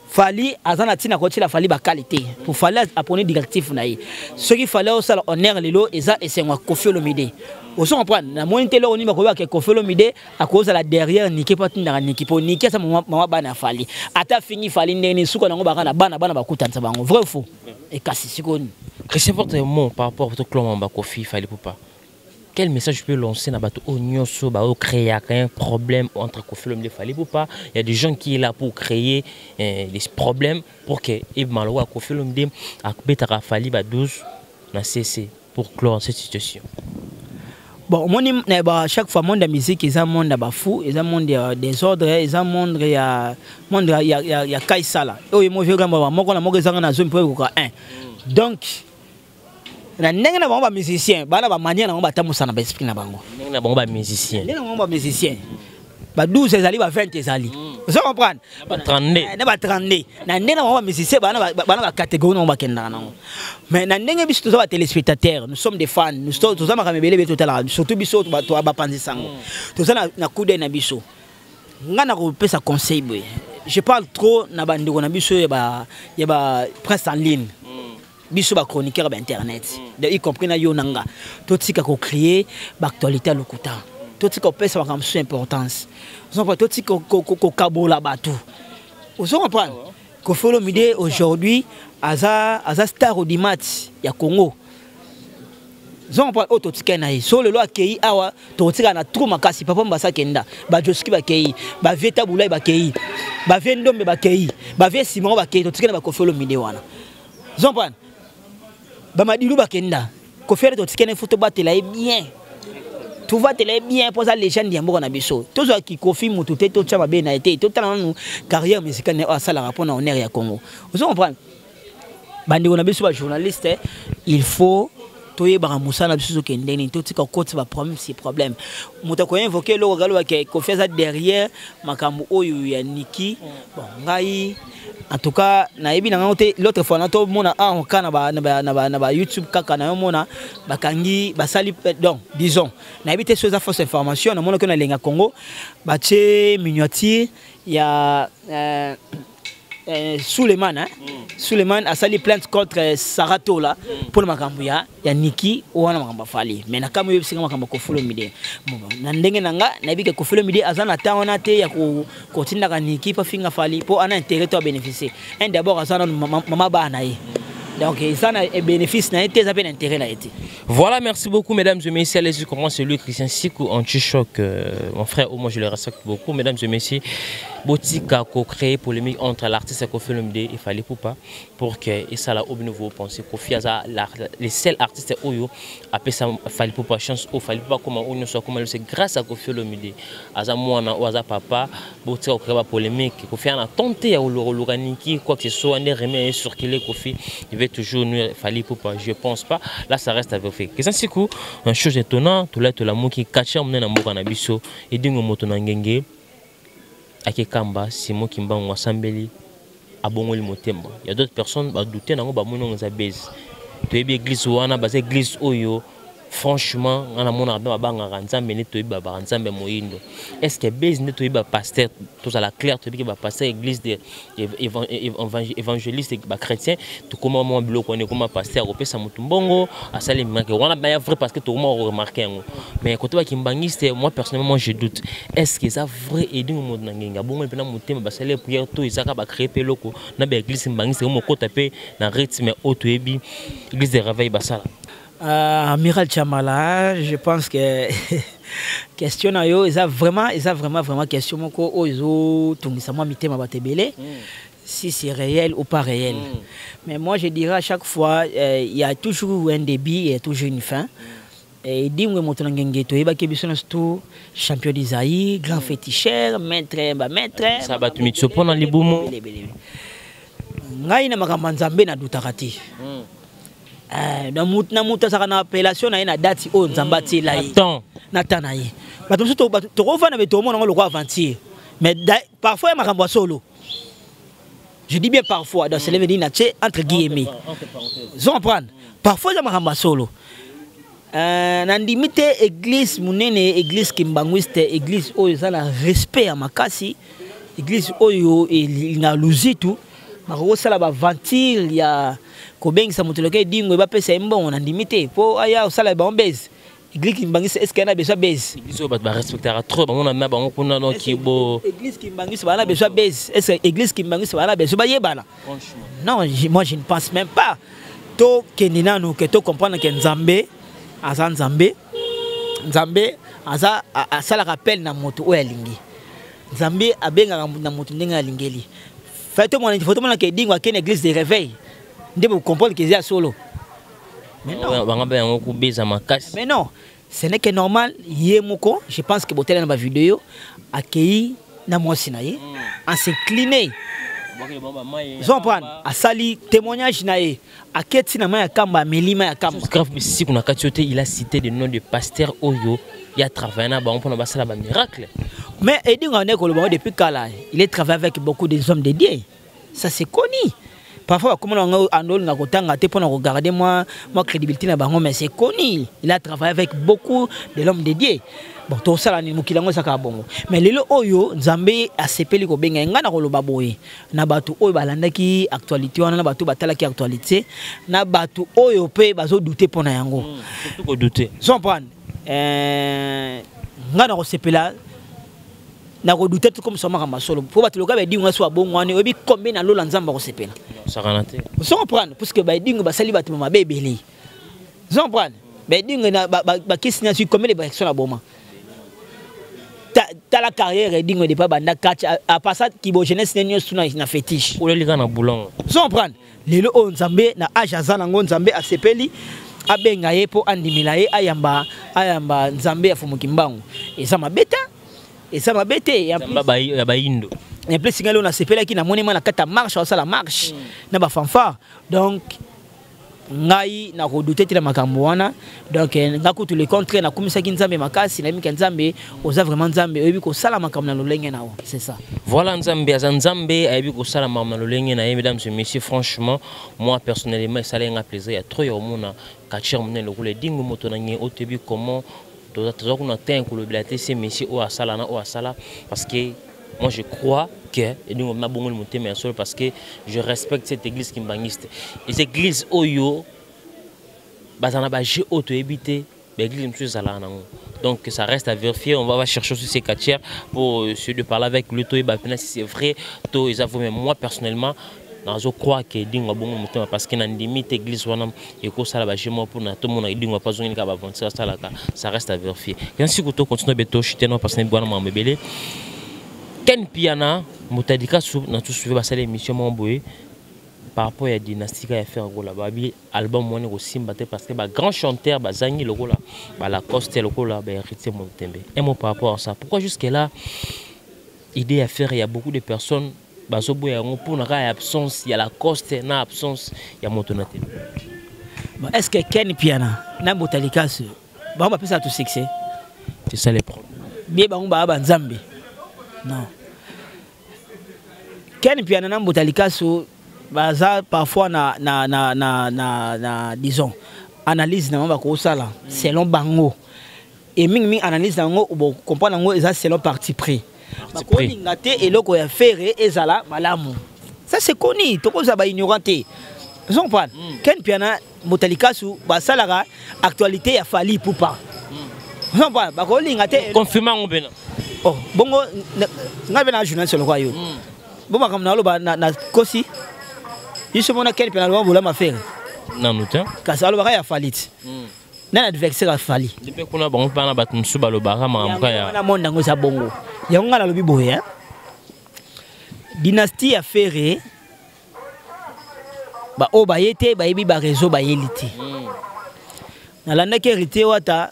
Fally aza na ntina kotiela Fally bakali te, po Fally aponi directive na ye. Soki Fally osala honneur lelo, eza esengo ya Koffi Olomide. Ozo comprendre? Namoni te eloko nini bakoyebaka Koffi Olomide akozala derrière Niki mpo atindaka Niki, mpo Niki aza mama bana ya Fally. Ata afingi Fally ndenge nini, suka nango baka na bana, bana bakutanisa bango. Vrai ou faux? Ekasi sikoyo nini? Christian, votre mot par rapport à votre clan Kofi Fally Ipupa, quel message je peux lancer na bato oyo nyonso ba créer un problème entre Koffi Olomide et Fally Ipupa? Il y a des gens qui sont là pour créer des problèmes pour que Ebmaloa Koffi Olomide abetaka Fally ba 12 na CC pour clore cette situation. Bon, omoni, ba chaque fois monde ya musique eza monde ya bafu, eza monde ya désordre, eza monde ya monde ya kaisala oyo mo viogamba moko na moko ezanga na zomi mpo ekoka 1. Donc na ndenge na bango bamusicien, bana bamanière na bango, batambusa na baesprit na bango. Ndenge na bango bamusicien. Ndenge na bango bamusicien, ba 12 ezali, ba 20 ezali, ozo comprendre? Ba 32. Na ba 32. Na ndenge na bango bamusicien, bana bacatégorie nango bakendaka nango. Mais na ndenge biso toza batéléspectateur, nous sommes des fans, nous toza makambo ebele ebele totalaka, surtout biso bapanzisa yango, toza na coup d'œil na biso. Nga na kopesa conseil boye, je parle trop na bandeko na biso ya ba presse en ligne, biso bachroniqueur ba internet, y compris na yo na nga. Totika kocréer baactualité ya lokuta, totika kopesa makambo mosusu importance, totika kokabola bato. Ozo comprendre? Koffi Olomide aujourd'hui aza star audimat ya Congo. Zo comprendre? Oyo totikali na ye, so lelo akei awa, tokotikala na trop makasi. Papa Mbasa akenda, bajoski bakei, bavie Tabulai bakei, bavie Ndombe bakei, bavie Simon bakei, totikali na baKoffi Olomide wana. Zo comprendre? Bamadilu bakenda, Koffi ale totikali na ye. Faut tobatela ye bien, tovatela ye bien, mpo aza légende ya mboka na biso. Tozwaki Koffi motu te, totya mabe na ye te. Totala nanu carrière musicale na ye oyo asalaka mpona honneur ya Congo. Ozo comprendre? Bandeko na biso bajournaliste, il faut toyebaka mosala na biso tokende nini. Totika kokotisa baproblème si problème. Moto akoinvoke eloko kalobake Koffi aza derrière makambo oyo ya Niki. Bon, ngai en tout cas nayebi na ngango te. L'autre fois na tomona awa na ba YouTube kaka na yomona bakangi, basali. Donc disons, nayebi te so eza fausse information. Namonaki na Elenga Congo batie miniature ya Suleiman, hein? Suleiman asali plainte contre Sarah Tola pour makambo ya Niki wana, makambo aFally. Mais na kamwe yebisika makambo Koffi Olomide. Bon, na ndenge na nga nayebi ke Koffi Olomide aza na temps wana te ya kotindaka Niki mpo finga Fally, mpo ana intérêt to abénéficier. Un, d'abord aza nanu mama bana ye. Donc eza na bénéfice na ye te, eza mpe na intérêt na ye te. Voilà, merci beaucoup, mesdames et messieurs. Allez-y, comment c'est lui, Christian Sikou, anti-choc. Mon frère, oh, moi je le respecte beaucoup, mesdames et messieurs. Botika ko créer polémique entre l'artiste Koffi Olomide et Fally Ipupa pour que et ça la au nouveau penser Koffi aza les seuls artistes oyo apesa Fally Ipupa chance au Fally Ipupa comment on soit comment, c'est grâce à Koffi Olomide. Aza mwana ou aza papa, botika ko créer ba polémique. Koffi a tenté ya lolukaniki quoi que ce soit ne remet circuler Koffi, il veut toujours nuire Fally Ipupa, je pense pas. Là, ça reste à vérifier. Question Sikou, une chose étonnante, tout là tout la qui catcher na mboka na biso edingo moto na ngenge ake kamba Simon Kimbangu asambeli, abongoli motema. Il y a d'autres personnes ba douter nango, ba moni eza base. Toyebi église wana, baza église oyo franchement nga namona mpe babangaka Nzambe nde toyebi babaka Nzambe moyindo. Est ce que base nde toyebi bapasteur, tozala clair, toyebi ke bapasteur église de évangéliste, bachrétien, tokóma mwa biloko wana, ekóma pasteur akopesa motu mbongo, asali miracle wana baya vrai, parce que tokóma koremarquer yango. Mais côté bakimbangiste, moi personnellement, moi je doute. Est ce que eza vrai, edingo moto na ngenga bongo mpena motema, basali prière to ezaka bacréer mpe eloko na baéglise mbangiste mokota mpe na rythme oyo toyebi église de réveil basala? Amiral Chamala, je pense que question na yo eza vraiment vraiment question moko oyo ezotungisa mwa mitema bato ebele, si c'est réel ou pas réel. Mais moi, je dirais, à chaque fois, il y a toujours un début, il y a toujours une fin. Edingwe moto na ngenge, toyebaki biso nyonso tout champion d'Isaïe, grand féticheur, maître bamaître. Sa bato mitsopo na libumu. Ngai na makambo ya Nzambe nadutaka te. Na mutu azalaka na appellation na ye na date oyo Nzambe atiela ye na temps na ye. Bato mosusu tokovanda be, tomona yango lokola aventure, mais parfois ya makambo ya solo. Je dis bien parfois, donc cela veut dire natie entre guillemets, zo comprendre, parfois eza makambo ya solo. Nandimi te église monene, église kimbanguiste, église oyo eza na respect ya makasi, église oyo na luzitu, bakokosala baaventure ya kobengisa moto loke edingo, bapesa ye mbongo. Nandimi te mpo aya kosala bango base. Église kimbangisi, est ce que na besoin base? Église oyo bato barespectaka trop bango na bango kuna, donc bo Église kimbangisi baa na besoin base? Est ce que église kimbangisi baa na besoin bayebana? Non, moi je ne pense même pas. Tokende nanu ke tocomprendre ke Nzambe aza Nzambe. Nzambe aza asalaka appel na moto oyo alingi. Nzambe abengaka na moto ndenge alingeli. Faut tomona ke edingo akende église de réveil nde bocomprendre ke eza ya solo. Mais non, bango mpe yango kobeza makasi. Mais non, ce n'est que normal. Ye moko, je pense que botala na bavideo, akei na mwasi na ye en s'incliner, ozocomprendre, asali témoignage na ye, aketi na mai ya kamba, ameli mai ya kamba. Grave siku na kati yo te, il a cité le nom de pasteur oyo ya travaillé na bango mpona basala bamiracle. Mais edingo ane koloba depuis kala, il est travaillé avec beaucoup des hommes de Dieu, ça c'est connu. Parfois bakomona yango andolinga kotanga te mpona kogarder mwa crédibilité na bango, mais c'est connu, il a travaillé avec beaucoup de l'homme de Dieu. Bon, tosala nini? Mokili yango ezaka bongo. Mais lelo oyo Nzambe asepeli kobenga ye, ngai na koloba boye na bato oyo balandaki actualité wana, na bato oyo batalaki actualité, na bato oyo mpe bazodouter mpo na yango. Surtout kodouter. Comprendre, ngai na kosepela na kodouter te, comme so makambo ya solo, mpo bato loka baedingo so babongo wana, oyebi combien na lola Nzambe akosepela? Osakana te. Ozo comprendre, puisque baedingo basali bato mabe ebele. Ozo comprendre, baedingo bakisi na combien de bareaction na boma. Tala carrière edingo depa banda kati apasa kibo jeunesse ne nyonso na fétiche. Olelika na boulon. Ozo comprendre, lelo oyo Nzambe na age aza nango, Nzambe asepeli abenga ye mpo andimela ye, ayamba Nzambe ya Fumuki Mbangu. Eza mabe te, eza mabe te. Ya bayindo. En plus, ngai lelo nasepelaki, namoni ma na kati ya marche, aosala marche na bafanfare. Donc ngai nakodouter te na makambo wana. Donc nga kutu le contraire, nakumisaki Nzambe makasi, nayebika Nzambe oza vraiment Nzambe oyebi kosala makambo na lolenge na yo, c'est ça. Voilà, Nzambe aza Nzambe, ayebi kosala makambo na lolenge na ye. Mesdames et messieurs, franchement, moi personnellement, esala nga plaisir ya trop ya omona catcheur monene lokola edingo moto na nge oyo toyebi comment toza kuna te kolobela te se monsieur oyo asala na oyo asala, parce que moi je crois que edingo mabongoli motema ya solo, parce que je respecte cette église kimbangiste. Eza église oyo baza na baje oyo toyebi te baéglise mosusu ezalaka nango. Donc ça reste à vérifier. On va chercher aussi ces quartiers pour essayer de parler avec lui, toyeba mpena si c'est vrai to eza vrai. Mais moi personnellement Nazo croire que Edingwe abongo motema parce que na ndimi te église wana ekosala ba jeu moko mpona tomona Edingwe mpe azongeli kaka baaventure asalaka. Ça reste à vérifier. Yansi kuto continue beto chute no parce que bwana makambo ebele. Ken Piana Motadika su na tout suivi basala émission moko boye par rapport ya dynastie ya Ferre Gola, babi album wana ekosimba te parce que ba grand chanteur bazangi lokola ba Lacoste, lokola ba Héritier Motembe. Un mot par rapport à ça: pourquoi jusque là idée ya Ferre, il y a beaucoup de personnes bazoboya yango mpona kaka ya absence ya Lacoste na absence ya moto na te? Bon, est ce que Ken Piana na Botalikasu bango bapesaka to succès? C'est ça les problèmes. Bie bango baa banzambe? Non. Ken Piana na Botalikasu baza parfois na disons analyse na bango bakosala selon bango et mingimingi analyse na yango bocomprendre yango eza selon parti pris. Bakolinga te eloko ya Ferre ezala malamu, ça c'est connu, tokozala baignorant te. Ozo comprendre? Ken Piana, Motalikasu basalaka actualité ya Fally Ipupa. Ozo comprendre? Bakolinga te. Confirme yango mpena. Oh, bongo ngai mpe na journaliste lokola yo, bo makambo na aloba na kosi biso mona Ken Piana aloba bolama Ferre. Nanu te. Kasi alobaka ya Fally ti nani adversaire ya Fally? Mpe kuna bango mpe na bato mosusu balobaka makambo ya wana. Monde yango eza bongo. Yango ngai nalobi boye, hein? Dynastie ya Ferre, baoyo baye te bayebi bareseau bayeli te. Nalandaki Héritier Wata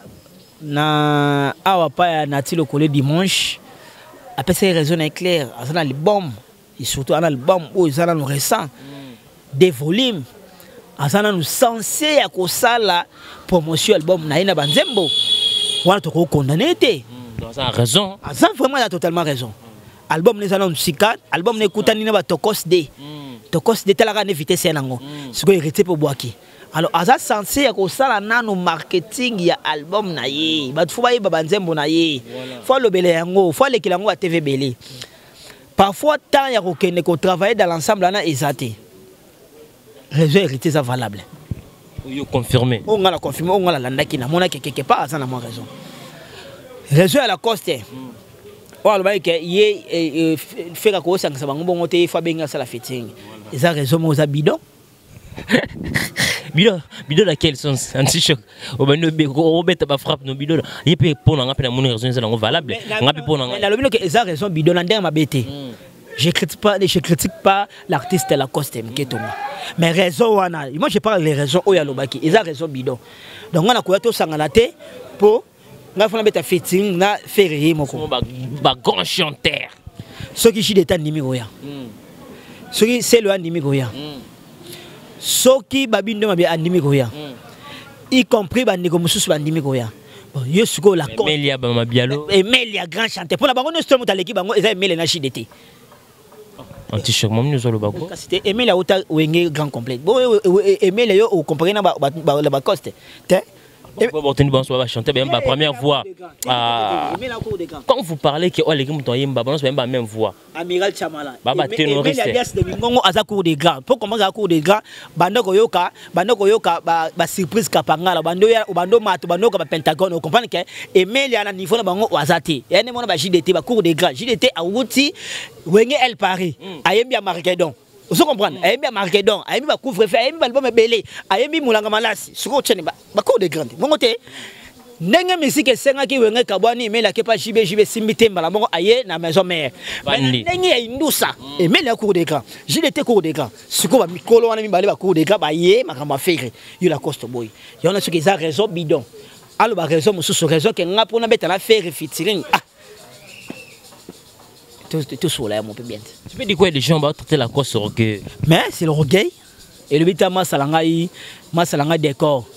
na awa pa ya Nati Lokole dimanche, apesaki raison na éclair. Aza na album et surtout ana album oyo eza nano récent, des volumes. Aza nanu censé ya kosala promotion album na ye na banzembo wana, tokokondane te. Aza na raison. Aza vraiment ya totalement raison. Album ne eza nanu sika, album ne ekutani na batokos de tokos de talaka ne vitesse ya nango. Sikoyo Héritier mpe obwaki, alors aza censé ya kosala nanu marketing ya album na ye. Bato faut bayeba banzembo na ye, faut alobela yango, faut alekela yango batv ebele. Parfois temps ya kokende kotravailler dans l'ensemble wana eza te. Raison Héritier eza valable. Oyo confirmé. Oyo ngai na confirmé, oyo ngai nalandaki, namonaki quelque part aza na mwa raison. Raison ya Lacoste oyo alobaki ke ye Ferre koosangisa bango bongo te, ye faut abengi asala featuring, eza raison moko eza bidon. Bidon, bidon dans quel sens, anti-choc? Obandi obeta bafrappe no bidon. Ye mpe mpo na nga mpe namoni raison eza nango valable, nga mpe mpo na nga. Nalobi noke eza raison bidon na ndenge mabe te. Je critique pas l'artiste Lacoste Mketonga, mais raison wana, moi je parle les raisons oyo alobaki eza raison bidon. Donc nga nakoya tosangana te mpo ngai fana beta featuring na Ferre ye moko. Bagrand chanteur. Soki JDT andimi koya, soki Selo andimi koya, soki Babindo Mabe andimi koya, y compris bandeko mosusu bandimi koya. Bon, ye sikoyo Lacoste Emelia Bamabialo. Emelia grand chanteur, mpona bango nyonso to moto aleki bango eza Emelia na JDT. Anti-choc, mami ozoloba ko. Kasi te, Emelia auta Wenge grand complet. Bo Emelia yo ocompare na bacoste te. Boteni banso bachanter bayemba première voix. Ah. Quand vous parlez que oleki moto ayemba, banso bayemba même voix. Amiral Chamala. Baba ténoriste. Alias de Mingongo aza cour des grands. Po comment aza cour des grands? Bando koyoka, bando koyoka ba, ba surprise kapangala, bando ya bando mato, bando ka ba Pentagone, on comprend que Emelia na niveau na bango aza te. Ya ne mona ba JDT ba cour des grands. JDT awuti Wenge El Paris. Ayembi ya Markedon. Ozo comprendre? Ayembi ya Markedon, ayembi ba couvre-feu, ayembi ba album ebele, ayembi Mulanga Malasi. Siko tchene ba, ba cour des grands. Bongo te. Ndenge misiki esengaki Wenge kabwani, emelaki epa JB, JB simbi te mbala moko aye na maison mère. Ndenge ya indusa, emeli ya cour des grands, JDT cour des grands. Sikoyo bamikolo wana mibale ba cour des grands baye makambo ya Ferre, yo Lacoste boy yo wana soki eza raison bidon, aloba raison mosusu, raison ke nga mpona beta na Ferre featuring. Ah, tosola ya mo mpe bien te. Tu peux dire quoi, les gens batraiter Lacoste orgueil? Mais c'est l'orgueil. Elobi ta masala ngai, masala ngai décor,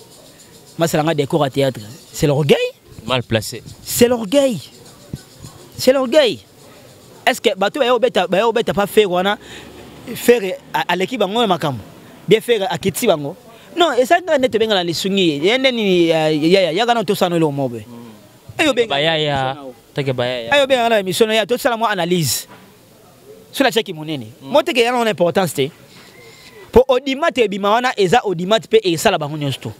masala ngai décor à théâtre, c'est l'orgueil. Mal placé. C'est l'orgueil, c'est l'orgueil. Est ce que bato baye obeta, baye obeta pa Ferre wana, Ferre aleki bango na makambo bien, Ferre akiti bango? Non, eza nde tobenga na lisungi ye nde nini yaya yaka na tosana eloko moko boye. Eyo benga bayaya take bayaya. Ayo benga na émission na ya tosala mwa analyse so natiaki monene mo teke yana wana importance te, po audimat ebima wana eza audimat mpe esala bango nyonso. To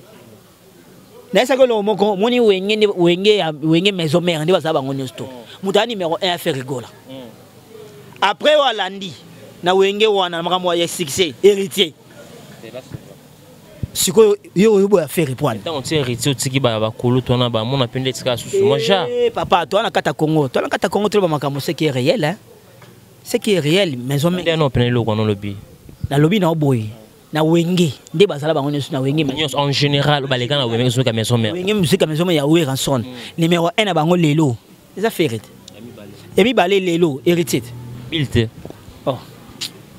nayesaki eloko moko, moni Wenge nde Wenge ya Wenge maison mère nde bazala bango nyonso. To moto aya numéro 1 ya Ferre Gola, après oyo alandi Na Wenge wana, na makambo ya succès, Héritier. Sikoyo yo oyo boya Ferre poani. Ntango ti Héritier otiki bakulutu wana bamona mpe nde etikala susu mwa ja. Papa, toa na kati ya Congo, toa na kati ya Congo, toloba makambo ce qui est réel, hein? Ce qui est réel, maison mère. Nde pene eloko wana olobi. Nalobi na oboye na Wenge nde bazala bango nyonso na Wenge. Nyonso en général baleka na Wenge musique maison mère. Wenge musique maison mère ya Werrason. Numéro 1 na bango lelo eza Ferre te. Ya mibale lelo Héritier te. Bill te. Oh.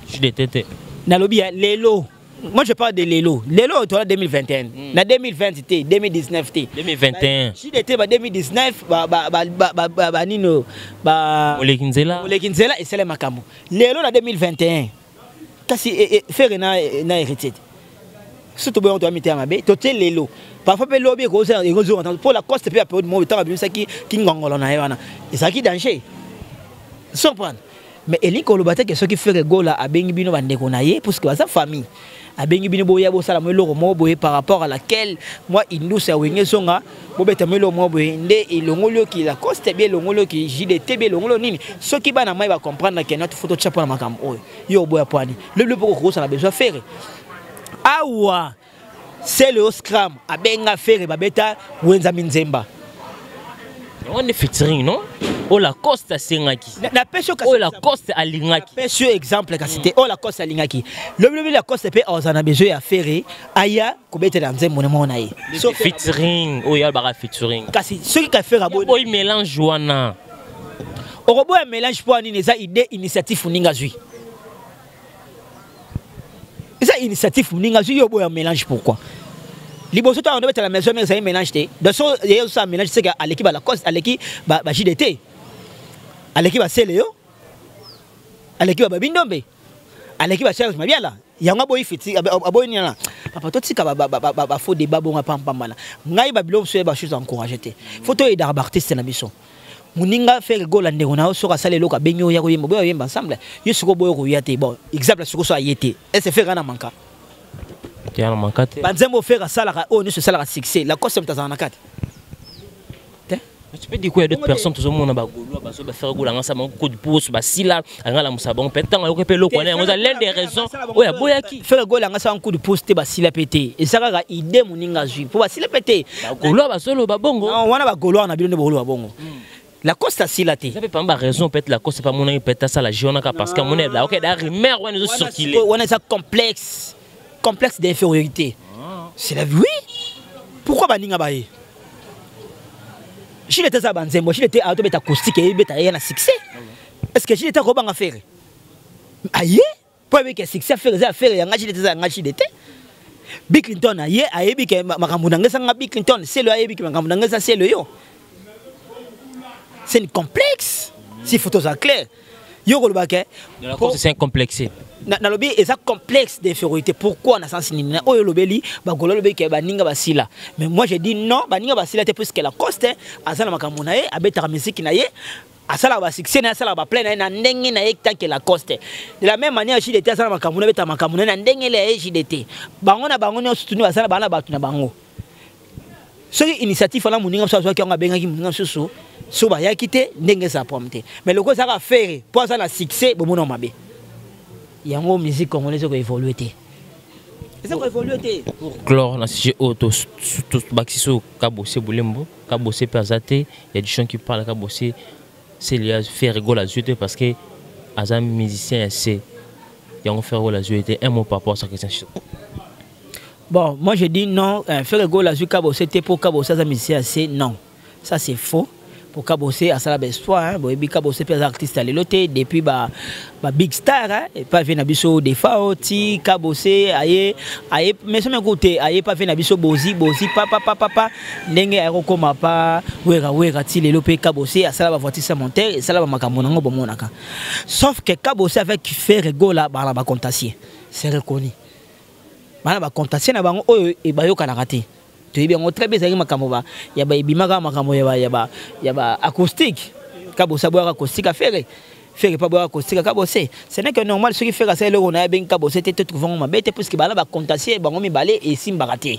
JDT te. Nalobi ya lelo. Moi je parle de lelo. Lelo tola 2021. Na 2020 te, 2019 te. 2021. JDT ba 2019 ba ba ba ba ba ba, ba nino ba Oleki nzela. Oleki nzela esele makambo. Lelo na 2021. Kasi Ferre na Héritier. Surtout boyo to amite mabe, to te lelo. Parfois pe lobi ko za ko zo pour la coste pe période mo tanga bimisa ki ki ngongolo na ye wana. Ezaki danger. Sans prendre. Mais elingi koloba te ke soki Ferre Gola abengi bino bandeko na ye, puisque baza famille. Abengi bino boya bosala mo eloko moko boye par rapport à laquelle moi Indus ya Wenge zonga bobeta mo eloko moko boye nde elongoli oki Lacoste bien elongoli oki JDT bien elongoli nini. Soki bana mai ba comprendre que notre photo tcha pona makambo oyo. Yo boya poani. Le le poko kosala besoin Ferre. Awa c'est le Scram abenga Ferre babeta Wenza Minzemba. On est featuring non? O Lacoste asengaki. Na pesio kasi. O Lacoste alingaki. Na pesio exemple kasi te. O Lacoste alingaki. Lobi lobi Lacoste pe ozana besoin ya Ferre aya kobetela nzembo na mona ye. So featuring o ya bara featuring. Kasi soki ka Ferre abo. Oy mélange wana. Okoboya mélange po nini eza idée initiative ninga zui. Eza initiative ninga zui yo boya mélange pourquoi? Liboso to ando betela maison mais ça mélange te. De so yeyo ça mélange c'est que à l'équipe à Lacoste, à l'équipe ba JDT. À l'équipe à Céléo. À l'équipe ba Bindombe. À l'équipe à Serge Mabiala. Yanga boy fiti aboy ni na. Papa to tika ba ba ba ba ba faux débat bonga pam pam bana. Ngai ba biloko so ba chose encourager te. Faut to aider artiste na biso. Muninga Ferre Gola ndeko na soka sale loka benyo ya koyemba boyo yemba ensemble. Yo siko boyo ko yate bon exemple siko so ayete. Est-ce Ferre na manka? Ya na manka te. Banzembo Ferre sala ka o nyonso sala ka succès. Lacoste mtazana na kati. Te? Mais tu peux dire quoi, il y a d'autres personnes, tout le monde, ba Gaulois, ba so, ba Ferre Gola, nga sa, ba coup de pouce, ba sila, nga la musa, bon, peut-être, nga yoke pe loko, nga nga l'un des raisons, oya, boya ki. Ferre Gola, nga sa, un coup de pouce, te, ba sila pété. Et ça, nga idée, moninga zui. Pour ba sila pété. Ba Gaulois, ba solo, ba bongo. Non, wana ba Gaulois, na bino ne ba Gaulois, ba bongo. Lacoste sila te. Ça fait pas ma raison, peut-être Lacoste, c'est pas mon ami, peut-être ça, la Giona, parce que mon ami, là, ok, la rumeur, ouais, nous Wana circuler. siko, wana ça complexe. Complexe d'infériorité. C'est la vie. Oui. Pourquoi baninga baye? Gilles était ça banzembo, Gilles était auto beta acoustique et beta ya na succès. Est-ce que Gilles était ko banga faire? Aye, pour avec succès faire ça faire ya nga Gilles était ça nga Gilles était. Bill Clinton aye ayebi ke makambo na ngesa nga Bill Clinton, c'est le ayebi ke makambo na ngesa c'est le yo. C'est une complexe. Si photos sont claires. Yo koloba ke, De la course, c'est un complexe. Na, na lobi, eza complexe d'infériorité. Pourquoi na sens nini? Na oyo lobeli, ba golo lobi ke ba ninga ba sila. Mais moi je dis non, ba ninga ba sila te puisque Lacoste, azala makambo na ye, abetaka musique na ye, asala ba succès na ye, asala ba plein na ye, na ndenge na ye tant que Lacoste. De la même manière JDT asala makambo na ye, abetaka makambo na ye, na ndenge na ye JDT. Bango na bango nyonso tuni basala bana bato na bango. Soki initiative wana moninga mosusu azwaki yango abengaki moninga mosusu, so bayaki te, ndenge eza problème te. Mais loko ezalaka Ferre, po aza na succès, bomona mabe. Yango musique congolaise eko évoluer te. Eza ko évoluer te. Pour clore na sujet oyo, to, to, to, bakisi so Kabose Bolembo, Kabose pe aza te, il y a des gens qui parlent Kabose, c'est lié à Ferre Gola azwi te parce que aza musicien ya C. Yango Ferre Gola azwi te, un mot par rapport à sa question. Bon, moi je dis non, Ferre Gola azwi Kabose te pour Kabose aza musicien ya C, non. Ça c'est faux. Pour Kabose asala ba espoir, hein, boyebi Kabose pe aza artiste ya lelo te depuis ba big star, hein, et pas vena biso Defao ti Kabose aye aye mais ça m'écoute aye pas vena biso Bozi Bozi papa papa papa ndenge aye kokoma pa wera wera ti lelo pe Kabose asala ba voiture sans monteur asala ba makambo nango bomonaka. Sauf que Kabose avec Ferre Gola ba ba contasier, c'est reconnu. Bana ba contasier na bango oyo e bayokanaka te. Toyebi yango très bien, ezalaki makambo ba, ya ba ebimaka makambo ya ba, ya ba, ya ba acoustique. Kabose aboyaka acoustique affaire. Ferre pa boyaka acoustique Kabose. Ce n'est que normal soki Ferre asali eloko na ye abengi Kabose te, to trouve yango mabe te, puisque bana ba contasier bango mibale esimbaka te.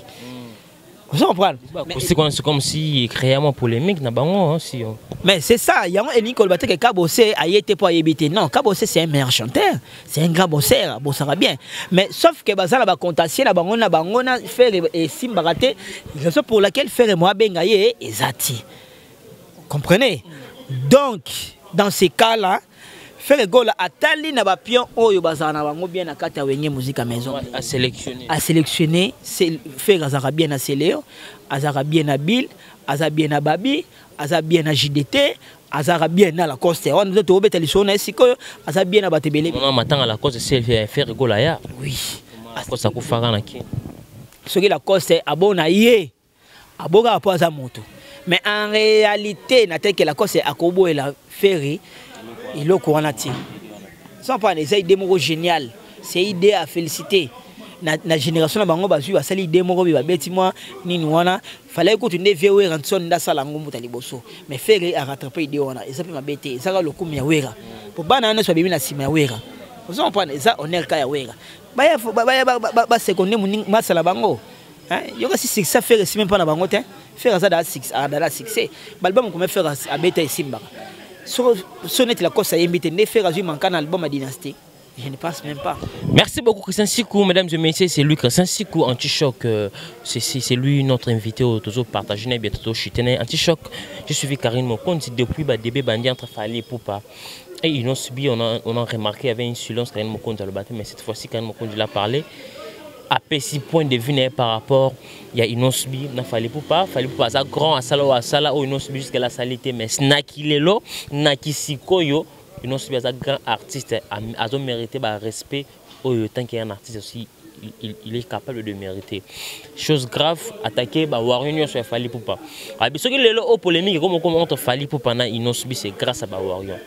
Vous comprenez? C'est comme si créer une polémique na bango hein, si on... Mais c'est ça, yango elingi koloba te ke Kabose aye te po ayebi te. Non, Kabose, c'est un meilleur chanteur, c'est un grand bosseur, bossera bien. Mais sauf que bazala ba contentieux na bango na Ferre esimbaka te, raison pour laquelle Ferre mo abenga ye ezati. Comprenez? Donc, dans ces cas-là, Ferre Gola atali na ba pion oyo bazala na bango bien na kati ya Wenge Musica Maison. A sélectionner. A sélectionner, Ferre azalaka bien na Celeo, azalaka bien na Bill, aza bien na Babi, aza bien na JDT, azalaka bien na Lacoste. Wana nde tobeta lisolo na ye sikoyo, aza bien na bato ebele. Non, matanga Lacoste, c'est Ferre Gola ya. Oui. Lacoste akufaka na Kini. Soki Lacoste abona ye, abokaka mpo aza moto. Mais en réalité, na teke Lacoste akoboyela Ferre eloko wana te. Sans pas, eza idée moko génial, c'est idée à féliciter. Na génération na bango, bazwi, basali idée moko boye, babeti mwa nini wana. Fallait kutu nde vieux Werrason nde asala yango moto ya liboso, mais Ferre arattrape idée wana. Eza mpe mabe te, ezaka lokumu ya Wera po bana wana nyonso babimi na nsima ya Wera. Ozo comprendre? Eza honneur ka ya Wera, baya baseconde masala bango. Yoka si succès Ferre esimi mpa na bango te. Ferre aza dala succès, ba album kome Ferre abeta esimbaka. So neti Lacoste ayembi te nde Ferre azwi manka na album ya Dynastie, je ne pense même pas. Merci beaucoup, Christian Sikou. Mesdames et messieurs, c'est lui, Christian Sikou, Anti-Choc. C'est lui notre invité au toujours partagé, bientôt chuté. Anti-Choc, j'ai suivi Karine Mokonzi depuis bah, début bandi entre Fally Ipupa. Et ils ont subi, on a remarqué, il y avait une silence, Karine Mokonzi a le battu, mais cette fois-ci, Karine Mokonzi l'a parlé. Apesi point de vue par rapport il y a Innoss'B na Fally Ipupa. Fally Ipupa aza grand, asala oyo asala oyo, Innoss'B jusqu'à la salité, mais naki lelo, naki sikoyo, Innoss'B aza grand artiste, azo mérité ba respect oyo tant qu'il y a un artiste aussi, il est capable de mériter. Chose grave, attaquer ba warrior nyonso ya Fally Ipupa. Abi soki lelo o polémique comme entre Fally Ipupa na Innoss'B, c'est grâce à ba warrior.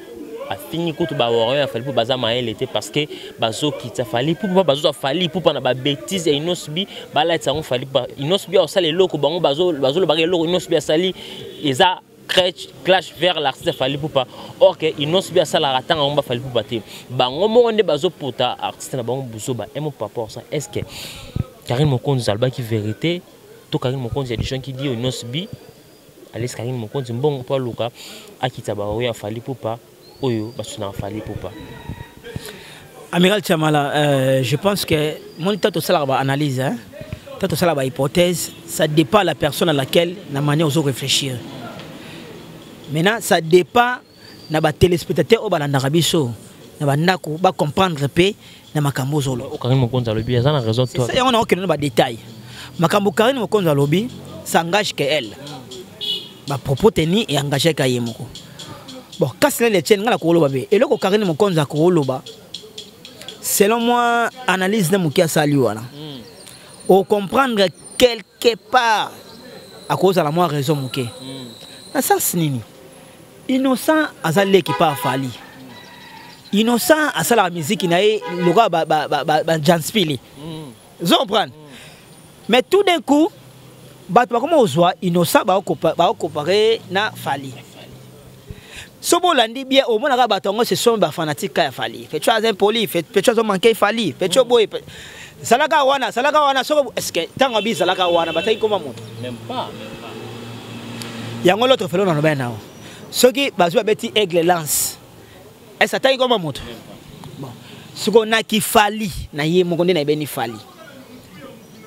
Afini kutu ba warrior ya Fally Ipupa baza mayele te, parce que bazokita Fally Ipupa, bazozwa Fally Ipupa na ba bêtise ya Innoss'B, balatisa yango Fally Ipupa. Innoss'B asala eloko, bango bazolobaka eloko Innoss'B asali eza clash vers l'artiste Fally Ipupa. Or que Innoss'B asalaka ntango yango ba Fally Ipupa te, bango moko nde bazopota artiste na bango buzoba. Un mot par rapport à ça: est ce que Karine Mokonzi alobaki vérité to Karine Mokonzi, il y a des gens qui disent Innoss'B alesi Karine Mokonzi mbongo mpo aluka akita baoyo ya Fally Ipupa, oyo basunaka Fally Ipupa? Amiral Chamala, je pense que mon tato sala ba analyse, hein, tato sala ba hypothèse, ça dépend de la personne à laquelle la manière ozo réfléchir. Maintenant, ça dépend na ba téléspectateur oyo balandaka biso na bandako, ba comprendre pe na makambo ozoloba. Karine Mokonzi alobi aza na raison toi. Yango na okende na ba détail. Makambo Karine Mokonzi alobi, ça engage que elle. Ba propos teni et engagé ka ye moko. Bon, kasi na letienne nga na koloba be. Eloko Karine Mokonzi akoloba, selon moi, analyse na moki asali wana, o comprendre quelque part akozala mwa raison moke. Na sens nini? Innocent aza leki pa Fally. Innocent asalaka miziki na ye lokola bajanspili, ozo comprendre? Mais tout d'un coup, bato bakoma kozwa Innocent, bakocompare na Fally. So bolandi bien, omonaka bato yango, ce sont bafanatique ka ya Fally. Pecho aza impoli, Pecho azomanke Fally, Pecho boye, zalaka wana, zalaka wana. Soko est ce que ntango abi zalaka wana, bataki koma moto? Même pas, même pas. Yango l'autre felo na lobai nao, soki bazwi, babeti aigle lance, est ce atangi koma moto? Bon, sikoyo naki Fally na ye moko nde nayebeni Fally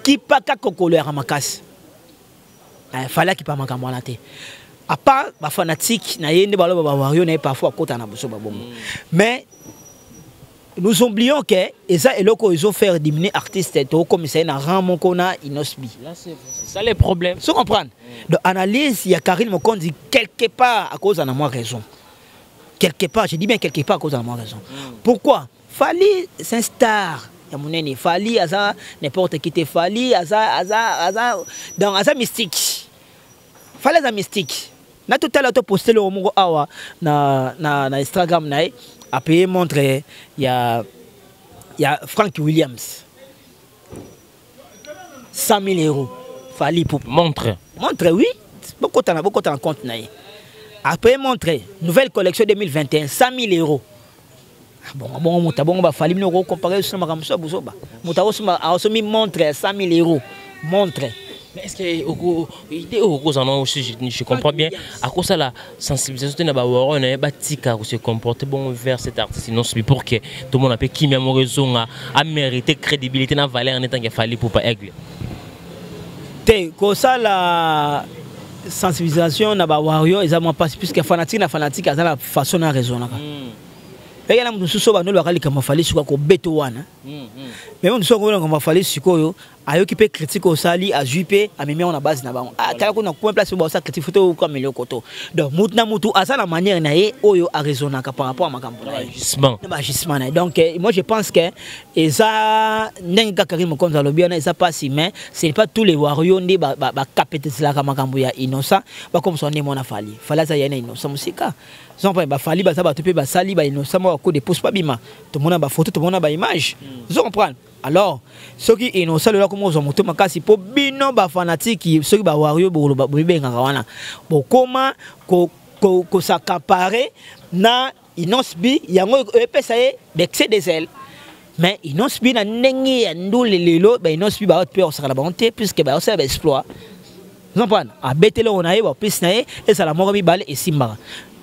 kipaka kokolo yaka makasi. Fally akipa makambo wana te, à part bafanatique na ye nde baloba bawario na ye, parfois akota na boso babongo. Mais nous oublions que eza eloko oyo ezofaire diminuer artiste, tokokomisa ye na rang moko na Innoss'B. Là, c'est ça les problèmes. So comprendre? Donc analyse ya Karine Mokonzi, quelque part akoza na mwa raison. Quelque part, je dis bien quelque part, akoza na mwa raison. Pourquoi? Fally, c'est un star ya monene. Fally aza n'importe qui te. Fally aza donc aza mystique. Fally aza mystique. Na totala, toposte eloko moko awa na Instagram na ye, apaye montre ya Frank Williams, 100 000 euros. Fally Ipupa. Montre? Montre, oui. Bokota na compte na ye, apaye montre nouvelle collection 2021, 100 000 euros. Ah, bongo bongo moto abongo bafali bino okocompare so na makambo so ya buzoba. Moto akosomi montre ya 100 000 euros, montre. Mais est-ce que idée okozala nango, si je comprends bien, akosala sensibilisation te na bawarrior na ye, batika se comporter bon vers cet artiste Innoss'B, pour que tout le monde ape kimia moko ezonga, amérité crédibilité na valeur ne tanke Fally Ipupa Aigle? Te, kosala sensibilisation na bawarrior eza mwa mpasi, puisque fanatique na fanatique aza na façon na raisonnaka. Eke na moto mosusu oyo bandolobaka likambo Fally sikoyo akobeto wana, mais moto mosusu akoyeba likambo Fally sikoyo, ayoki mpe critique osali, azwi mpe amemi yango na base na bango. Ah, tala kuna kuma place baosala critique, faut tokamela koto. Donc mutu na mutu aza na manière na ye oyo araisonnaka par rapport à makambo na ye. Agissement. Na baagissement na ye. Donc moi je pense que eza ndenge kaka Karine Mokonzi alobi wana, eza mpasi, mais ce n'est pas tous les warriors nde bakapeteselaka makambo ya Innocent, bakomisa nde mwana Fally. Fally aza ye na Innocent mosika. Zo baFally baza bato mpe basali baInnocent moko coup de pouce, babima, tomona bafoto, tomona baimage. Ozo comprendre? Alors soki Innocent lelo akoma kozwa moto makasi mpo bino bafanatike, soki bawarrior bokoloba bobengaka wana, bokoma kos'accaparer na Innoss'B, yango epesa ye d'excès de zèle. Mais Innoss'B na ndenge ya ndule lelo, baInnoss'B baote mpe kosaka na bango te, puisque baosala baexploit. Ozomprendre? Abeteli oyo na ye, bapesi na ye, ezala moko mibale esimbaka.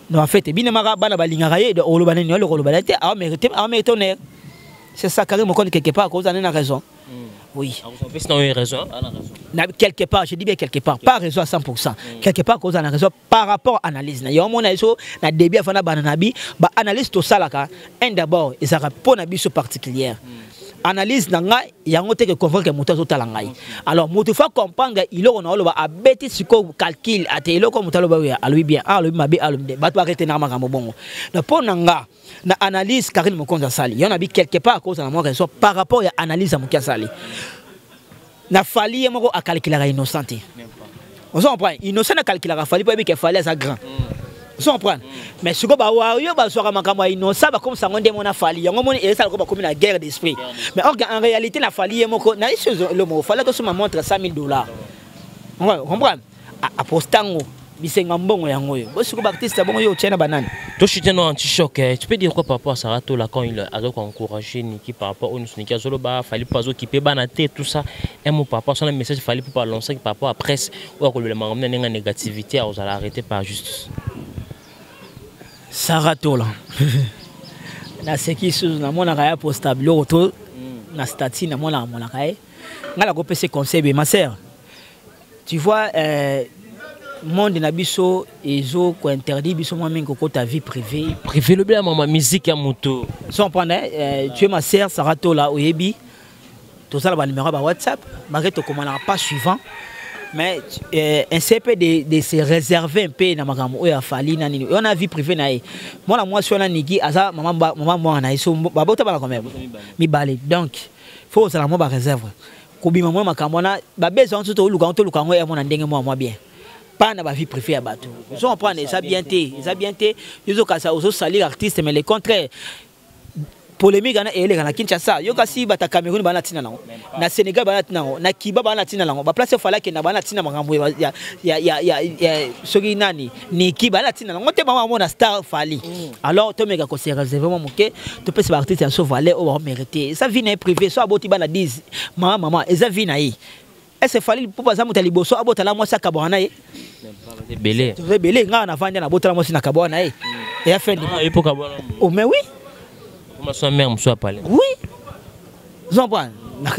Donc en fait ebinemaka, bana balingaka ye. Oloba nini? Oloko oloba na te, aomérite honneur. C'est ça, Karim Mokonzi quelque part akozala na raison, oui. Opesi na oyo raison, ana raison. Na, quelque part, je dis bien quelque part, pas raison à 100%. Quelque part akozala na raison par rapport à analyse na yo. Omona so na début afana bana na bi ba analyse tosalaka un d'abord ezalaka mpo na biso particulière. Analyse na ngai yango te ke convaincre moto azotala ngai. Alors moto faut comprendre eloko na oloba, abeti sikoyo calcul ate eloko moto aloba oyo alobi bien, alobi mabe, alobi nde bato baretenaka makambo bongo. Donc mpo na nga, na analyse Karine Mokonzi asali yo na bi, quelque part akozala mwa raison par rapport ya analyse ya moki asali na Fally. Ye moko akalkulaka Innocent te, ozo comprendre? Innocent akalkulaka Fally mpo ayebi ke Fally aza grand, ozo comprendre? Mais sikoyo bawario bazwaka makambo ya Innocent, bakomisa yango nde mona Fally. Yango moni ezala ko bakomi na guerre d'esprit, mais or en réalité na Fally ye moko na isi lomo Fally akosoma montre 100 000 $, comprendre? Aposta yango, bisenga mbongo yango oyo bosiko baartiste bongo yo otie na banani. Toshite no anti-choc, tu peux dire quoi par rapport à Sarah Tola quand il a encouragé Niki par rapport au Niki azoloba Fally pas occupé bana te, tout ça? Un mot par rapport à son message Fally pour pas lancer par rapport à presse ou à le na négativité, à arrêter par justice. Sarah Tola, naseki susu, namonaka ya posta biloko to na statut, namonaka monaka ye. Ngai nakopesa conseil be, ma sœur, tu vois, monde na biso ezo kointerdire biso mwa mingi kokota vie privée. Privé, lobela mama musique ya moto. So comprendre, tu es ma sœur Sarah Tola, oyebi tozala banuméro ya baWhatsApp, malgré tokomanaka pas suivant, mais essaie mpe de se réserver mpe na makambo oyo aFally na nini oyo na vie privée na ye. Mwana mwasi wana Niki aza mama mwana na ye, so babota bana combien? Mibale. Donc faut ozala mwa baréserve kobima mwa makambo wana, babeza wana. Toluka yango, toluka yango ya mwana ndenge mwa mwa bien, pas na bavie privée ya bato. Ozo comprendre? Eza bien te, eza bien te. Yozokasa ozosalir artiste, mais le contraire, polémique wana eyeleka na Kinshasa. Yo kasi bata Cameroun baa na ntina nango, na Sénégal baa na ntina nango, na Kiba baa na ntina nango, baplace Fally akenda baa na ntina makambo ya soki nani Niki baa na ntina nango te. Bango bamona star Fally. Alors tomeka kose réserve mwa moke, topesa baartiste ya so valeur oyo baomérite. Eza vie na ye privé. So aboti bana 10, mama mama, eza vie na ye. Ese Fally mpo baza moto ya liboso abotala mwasi akabwaka na ye? Ebele. Toza ebele. Ngai navandi, nabotala mwasi nakabwaka na ye, eya fin. Oh mais oui. So mère mosusu apale. Oui, ozomprendre?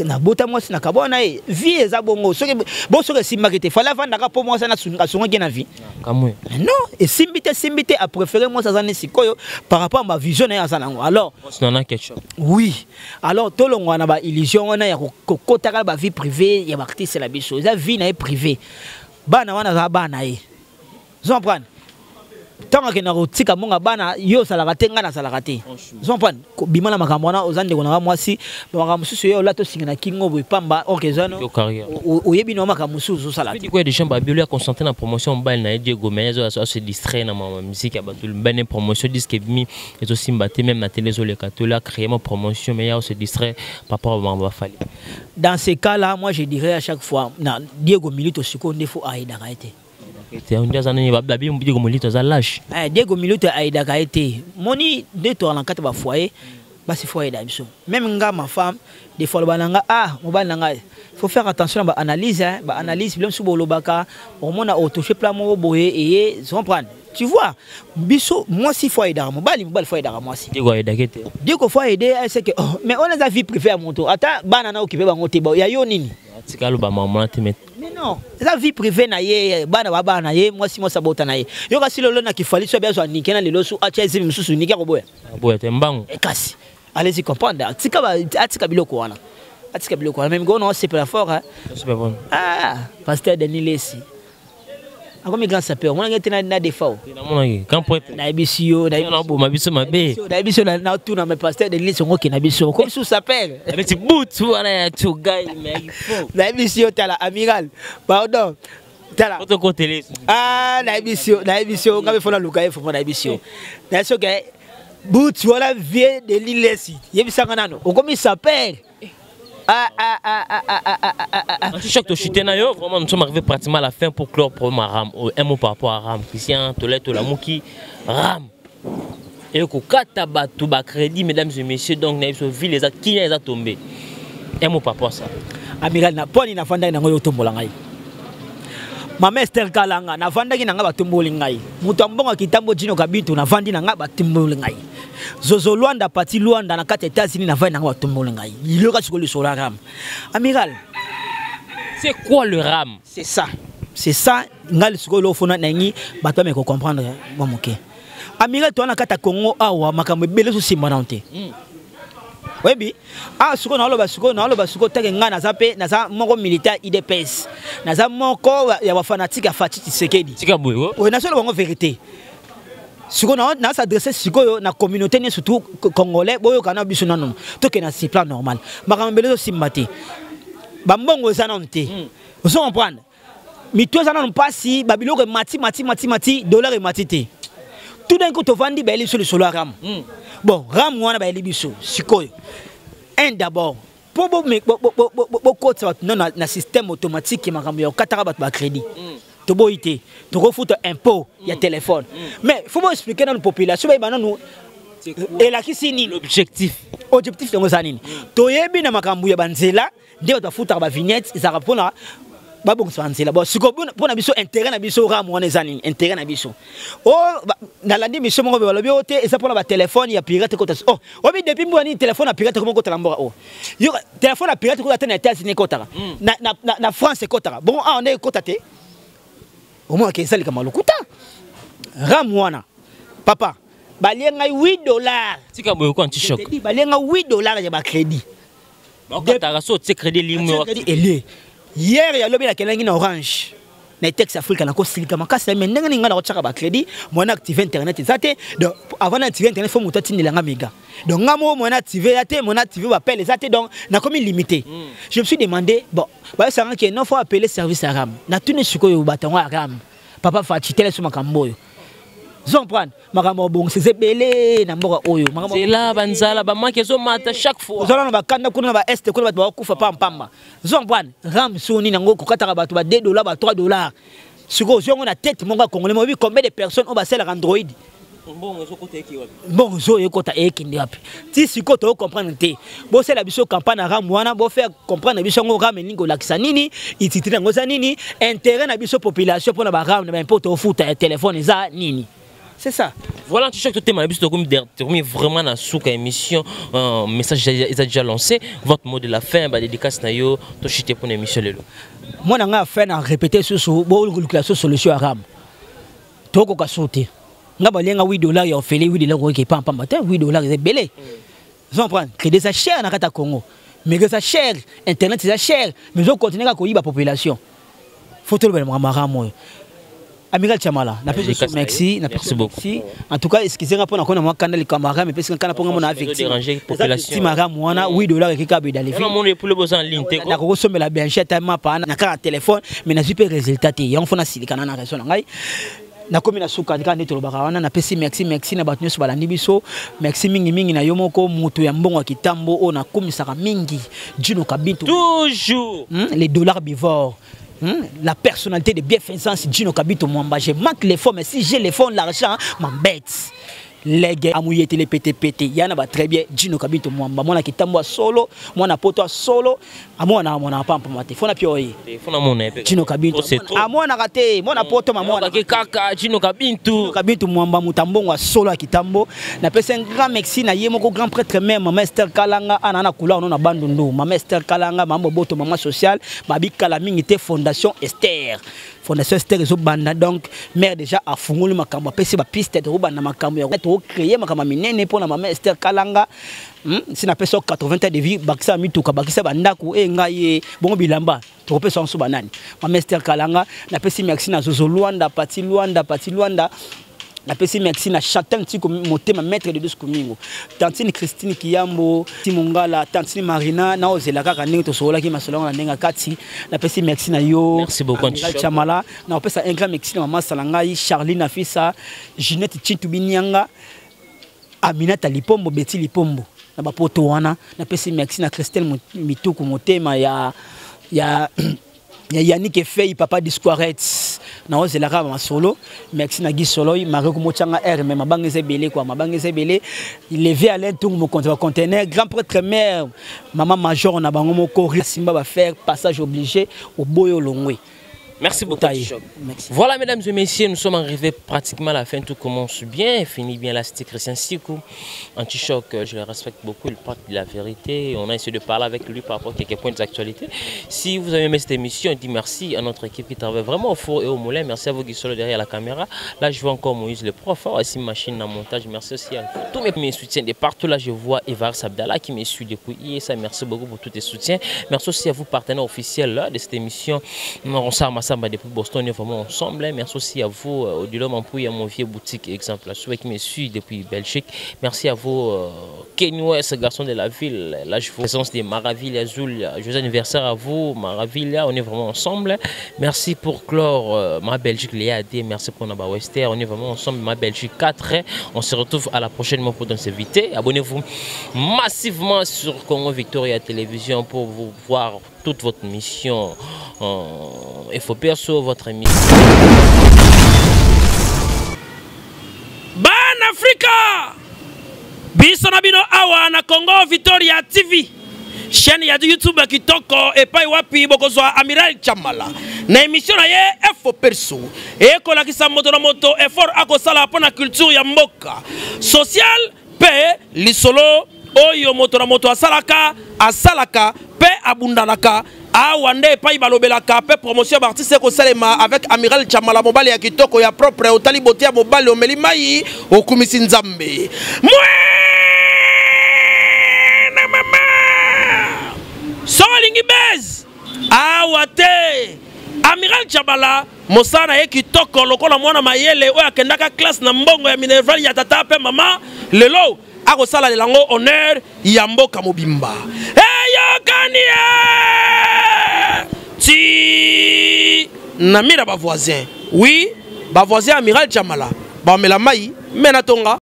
Nabota mwasi nakabwaka na ye, vie eza bongo. Soki bo soki esimbaki te, Fally avandaka mpo mwasi asungaki na vie? Kamwe. Non, esimbi te, esimbi te. Apréféré mwasi aza ne sikoyo par rapport à ma vision na ye aza nango. Alors nana ketchup. Oui, alors tolongwa na baillusion wana ya kokotaka bavie privée ya baartiste na biso. Eza vie na ye privé, bana wana aza bana ye, ozomprendre? Ntango akenda kotika mbongo bana, yo ozalaka te, ngai nazalaka te, ozomprendre? Bima na makambo wana. Oza ndeko nanga mwasi, makambo mosusu yo olata osinga na kingo boye pamba, or eza no oyebi na makambo mosusu ozosala te. Quoi, des gens babilo ya concentré na promotion mobali na ye Diego, mais azo se distraire na mama musique ya bato bane. Promotion disque ebimi, ezosimba te, même na télé ezoleka te. Ola créer ma promotion, mais ya se distraire par rapport à makambo baFally. Dans ces cas là, moi je dirais à chaque fois na Diego Milito sikoyo nde faut ayedaka ye te. Nde aza nini? Babi Diego Milito aza lâche. Diego Milito ayedaka ye te. Moni nde toala na kati ya bafoyer. Basi faut aider biso. Même nga, ma femme, des fois loba nanga, ah, mobali na ngai, faut faire attention na ba analyse, hein, ba analyse biloko mosusu bolobaka, omona otouche plan moko boye eye comprendre. Tu vois, biso mwasi faut aider mobali, mobali faut aider mwasi. Diego ayedaki te. Diego faut aider, c'est que, oh, mais on a vie privée ya moto, ata bana na okipe bango te, ya yo nini? Atika aloba mama te, mais Mais non, eza vie privée na ye, bana ba bana na ye, mwasi mwasi abota na ye. Yo kasi lelo na kifali so biazo anike na lelo so atia ezimi mosusu nike akoboya. Aboya te mbangu. E kasi, allez-y comprendre, atika ba atika biloko wana. Atika biloko wana, même gono c'est fort, hein. C'est pas bon. Ah, pasteur Denis Lessi. Akomi grand sapeur, mona ngete na défaut. Namonaki grand prêtre. Nayebisi yo, naboma biso mabe. Nayebisi yo na tuna mais pasteur Denis Lessi ngoki na biso. Comme sous sapeur. Abeti butu wana ya tugai mais il faut. Nayebisi yo tala amiral. Pardon. Tala. Otokotele. Ah, nayebisi yo, nayebisi yo ngabe fona luka ye fo nayebisi yo. Nayebisi yo ke butu wana vie Denis Lessi. Yebisanga nano. Okomi sapeur. Ah, ah, ah, ah, ah, ah, ah, ah, ah, ah. Chaque tochité na yo, vraiment nous sommes arrivés pratiquement à la fin pour clore pour ma RAM. Un mot par rapport à RAM. Christian, Tolé, Tolamouki, RAM. Et kokata bato ba crédit, mesdames et messieurs, donc na biso ville eza kinya eza tombé. Un mot par rapport à ça. Amiral na poni na fanda na ngoyo tombola ngai. Mama Esther Kalanga na vandaki na nga batomboli ngai. Moto ambongo kitambo Dino Kabintu na vandi na nga batomboli ngai. Zozo Luanda Pati Luanda na kati États-Unis na vandi na nga batomboli ngai. Yoka sikoyo lisolo ya RAM. Amiral, c'est quoi le RAM? C'est ça. C'est ça ngai sikoyo lo fona nangi bato ba ko comprendre moi moke. Amiral to na kati Congo awa makambo ebele so simba na te. Webi, ah sikoyo na loba sikoyo na loba sikoyo take ngai naza pe naza moko militaire IDPS. Naza moko ya ba fanatique ya Fatshi Tshisekedi. Tika boye, oh. Oui, nazo loba ngo vérité. Sikoyo na na s'adresser sikoyo na communauté ni surtout congolais boyo kana biso nanu. Toke na si plan normal. Makambo ebele zo simba te. Ba mbongo eza nanu te. Ozo comprendre? Mito eza nanu pasi, ba biloko mati mati mati mati, dollar emati te. Tout d'un coup tovandi ba elibiso lisolo ya RAM. Bon, RAM wana ba elibiso sikoyo. Un d'abord, po bo me, bo, bo, bo, bo, bo, bo kotisa bato na, na système automatique ya makambo ya kokataka bato ba crédit. Toboyi te, tokofuta impôt ya téléphone. Mais faut bo expliquer nanu population bayeba nanu elakisi nini. L'objectif. Objectif yango eza nini? Toyebi na makambo ya banzela nde bato bafutaka ba vignette ezalaka mpona babongisa banzela. Bon, sikoyo mpona biso intérêt na biso RAM wana eza nini? Intérêt na biso. Oh, ba, nalandi mission moko balobi oyo te eza mpona ba téléphone ya pirate kota. Oh, obi depuis mbula nini téléphone ya pirate koma kota na mboka oyo. Yo téléphone ya pirate kota te na États-Unis ekotaka. Na, na, na, na France ekotaka. Bon, ah, on est ekota te. Omona ke ezalika malukuta. RAM wana. Papa, balie ngai 8 $. Tika boye ko anti-choc. Je te dis, balie ngai 8 $ ya ba crédit. Bakataka so tie crédit limu. Tie crédit elie. Hier ya lobi na kelengi na Orange. Na Tex Africa na ko silika makasi mais ndenge ninga na ko tsaka ba crédit, moi na activer internet eza te. Donc avant na activer internet faut moto atindela nga méga. Donc nga mo moi na activer ya te, moi na activer ba appel eza te, donc na komi limité. Je me suis demandé, bon, ba ça que non faut appeler service à RAM. Na tuni sikoyo batango ya RAM. Papa Fatshi tele so makambo oyo. Zo comprendre makambo bon c'est ebele na mboka oyo. Makambo C'est là banzala ba manque zo mata chaque fois. Ozala na bakanda kuna na ba est kuna bato bakufa pa pamba. Zo comprendre RAM soni nango kokataka bato ba 2 $ ba 3 $. Sikoyo ozongo na tête monga congolais mobi combien de personnes on ba sela Android. Mbongo ezokota eki wapi? Mbongo ezo ekota ekende wapi? Ti sikoyo to comprendre te. Bosala biso campagne na RAM wana, bo faire comprendre biso ngo RAM elingi kolakisa nini, utilité nango eza nini, intérêt na biso population mpona ba RAM na ba impôt tofuta ya téléphone eza nini. C'est ça. Voilà, tu sais que tout est mal, tu vraiment dans souka émission, message est déjà lancé. Votre mot de la fin, bah, dédicace na yo, to chité pour l'émission lelo. Moi, na fait na répéter sur ce, bo la solution à RAM. Toko ka sauter. Nga balenga 8 $ ya ofele 8 $ ko ke pam pam te 8 $ c'est belé. Vous comprenez? Crédit ça cher na kata Congo. Mais que ça cher, internet ça cher, mais on continue à koyiba population. Faut tout le monde RAM. Amiral Chamala, na Merci, pesi merci, na Merci pesi beaucoup. merci. En tout cas, excusez-moi pour na moi kanda likamara mais pesi kanda ponga mona Franchement, victime. déranger population. Victime RAM wana 8 $ ke kabe dans les Non, mon pour le besoin en ligne te Na ko sombela benchette ma pa na kaka téléphone mais na super résultat te. Yango fona silikana na raison na ngai. Nakomi na suka kaka nde tolobaka wana, napesi merci, merci na bato nyonso balandi biso, merci mingimingi na yo moko moto ya mbongo ya kitambo oyo nakomisaka mingi Dino Kabintu. Toujours. Les dollars bivores. La personnalité de bienfaisance Dino Kabintu Mwamba. Je manque les fonds, mais si j'ai les fonds, l'argent m'embête. Lege amuyetele pete pete yana ba très bien Gino Kabinto mwamba mwana kitambo ya solo mwana poto ya solo amwana mwana pampa mate fona pio ye fona mona epe Gino Kabinto amwana kate mwana poto ma mwana kaka Gino Kabinto Kabinto mwamba mutambongo ya solo ya kitambo na pesa un grand merci na ye moko grand prêtre même mama Esther Kalanga ana na kula na bandundu mama Esther Kalanga mama boto mama sociale babikala mingi te fondation Esther fondation Esther ezobanda donc mère déjà afungoli makambo apesi bapiste tokobanda makambo ya tokocreye makambo ya minene mpona mama Esther Kalanga. Si napesa 80 ans de vie bakisa mituka bakisa bandako e ngai ye bongo bilamba tokopesa nso banani mama Esther Kalanga. Napesi merci na Zozo Luanda Pati Luanda Pati Luanda. Napesi merci na Chatin Tiko motema maître de douze kumingo tantine Christine Kiyambo Timongala tantine Marina na ozela kaka ndenge tosololaki masolo na ndenge kati. Napesi merci na yo. Merci beaucoup Chamala. Na opesa un grand merci na mama Salangai Charline Afisa Ginette Chintu Binyanga Aminata Lipombo Betty Lipombo na bapoto wana. Napesi merci na Christelle Mituku motema ya ya ya Yannick Efei papa Disquaret na ozelaka masolo. Merci na Guy Soloy Marie Kumochanga R mais mabanga ebele quoi mabanga ebele levé Alain Tung mon compte conteneur grand prêtre mère maman major na bango moko Simba va faire passage obligé au Boyo Longwe. Merci beaucoup. Merci. Voilà, mesdames et messieurs, nous sommes arrivés pratiquement à la fin. Tout commence bien et finit bien. Là, c'était Christian Sikou. Anti-choc, je le respecte beaucoup. Il porte de la vérité. On a essayé de parler avec lui par rapport à quelques points d'actualité. Si vous avez aimé cette émission, on dit merci à notre équipe qui travaille vraiment au four et au moulin. Merci à vous qui sont derrière la caméra. Là, je vois encore Moïse le prof. Voici machine en montage. Merci aussi à tous mes soutiens de partout. Là, je vois Evar Sabdala qui me suit depuis ISA. Merci beaucoup pour tous tes soutiens. Merci aussi à vous, partenaires officiels de cette émission. On depuis Boston, on est vraiment ensemble. Merci aussi à vous, Odilo Mampouy, à mon vieux boutique, exemple, ceux qui me suivent depuis Belgique. Merci à vous, Kenny West, garçon de la ville. Là, je vous présence des Maravilla Azul. Joyeux anniversaire à vous, Maravilla. On est vraiment ensemble. Merci pour clore ma Belgique, Léa D. Merci pour Naba Wester. On est vraiment ensemble, ma Belgique 4. On se retrouve à la prochaine pour nous inviter. Abonnez-vous massivement sur Congo Victoria Télévision pour vous voir toute votre mission. Il faut perso votre émission. Ban Africa biso na bino awa na Congo Victoria TV chaîne ya YouTube kitoko epai wapi bokozwa Amiral Chamala na émission na ye Info Perso ekolakisa moto na moto effort akosala mpona culture ya mboka social pe lisolo oyo moto na moto asalaka asalaka pe abundanaka awa nde epai balobelaka pe promotion ya baartiste ekosalema avec Amiral Chamala mobali ya kitoko ya propre otali bote ya mobali omeli mai okumisi nzambe mwena mama soki olingi base awa te Amiral Chamala mosala na ye kitoko lokola mwana mayele oyo akendaka classe na mbongo ya minerval ya tata pe mama lelo akosala lelango honneur ya mboka mobimba eyokani ti na mira ba voisin oui ba voisin Amiral Chamala bamela mai me na tonga.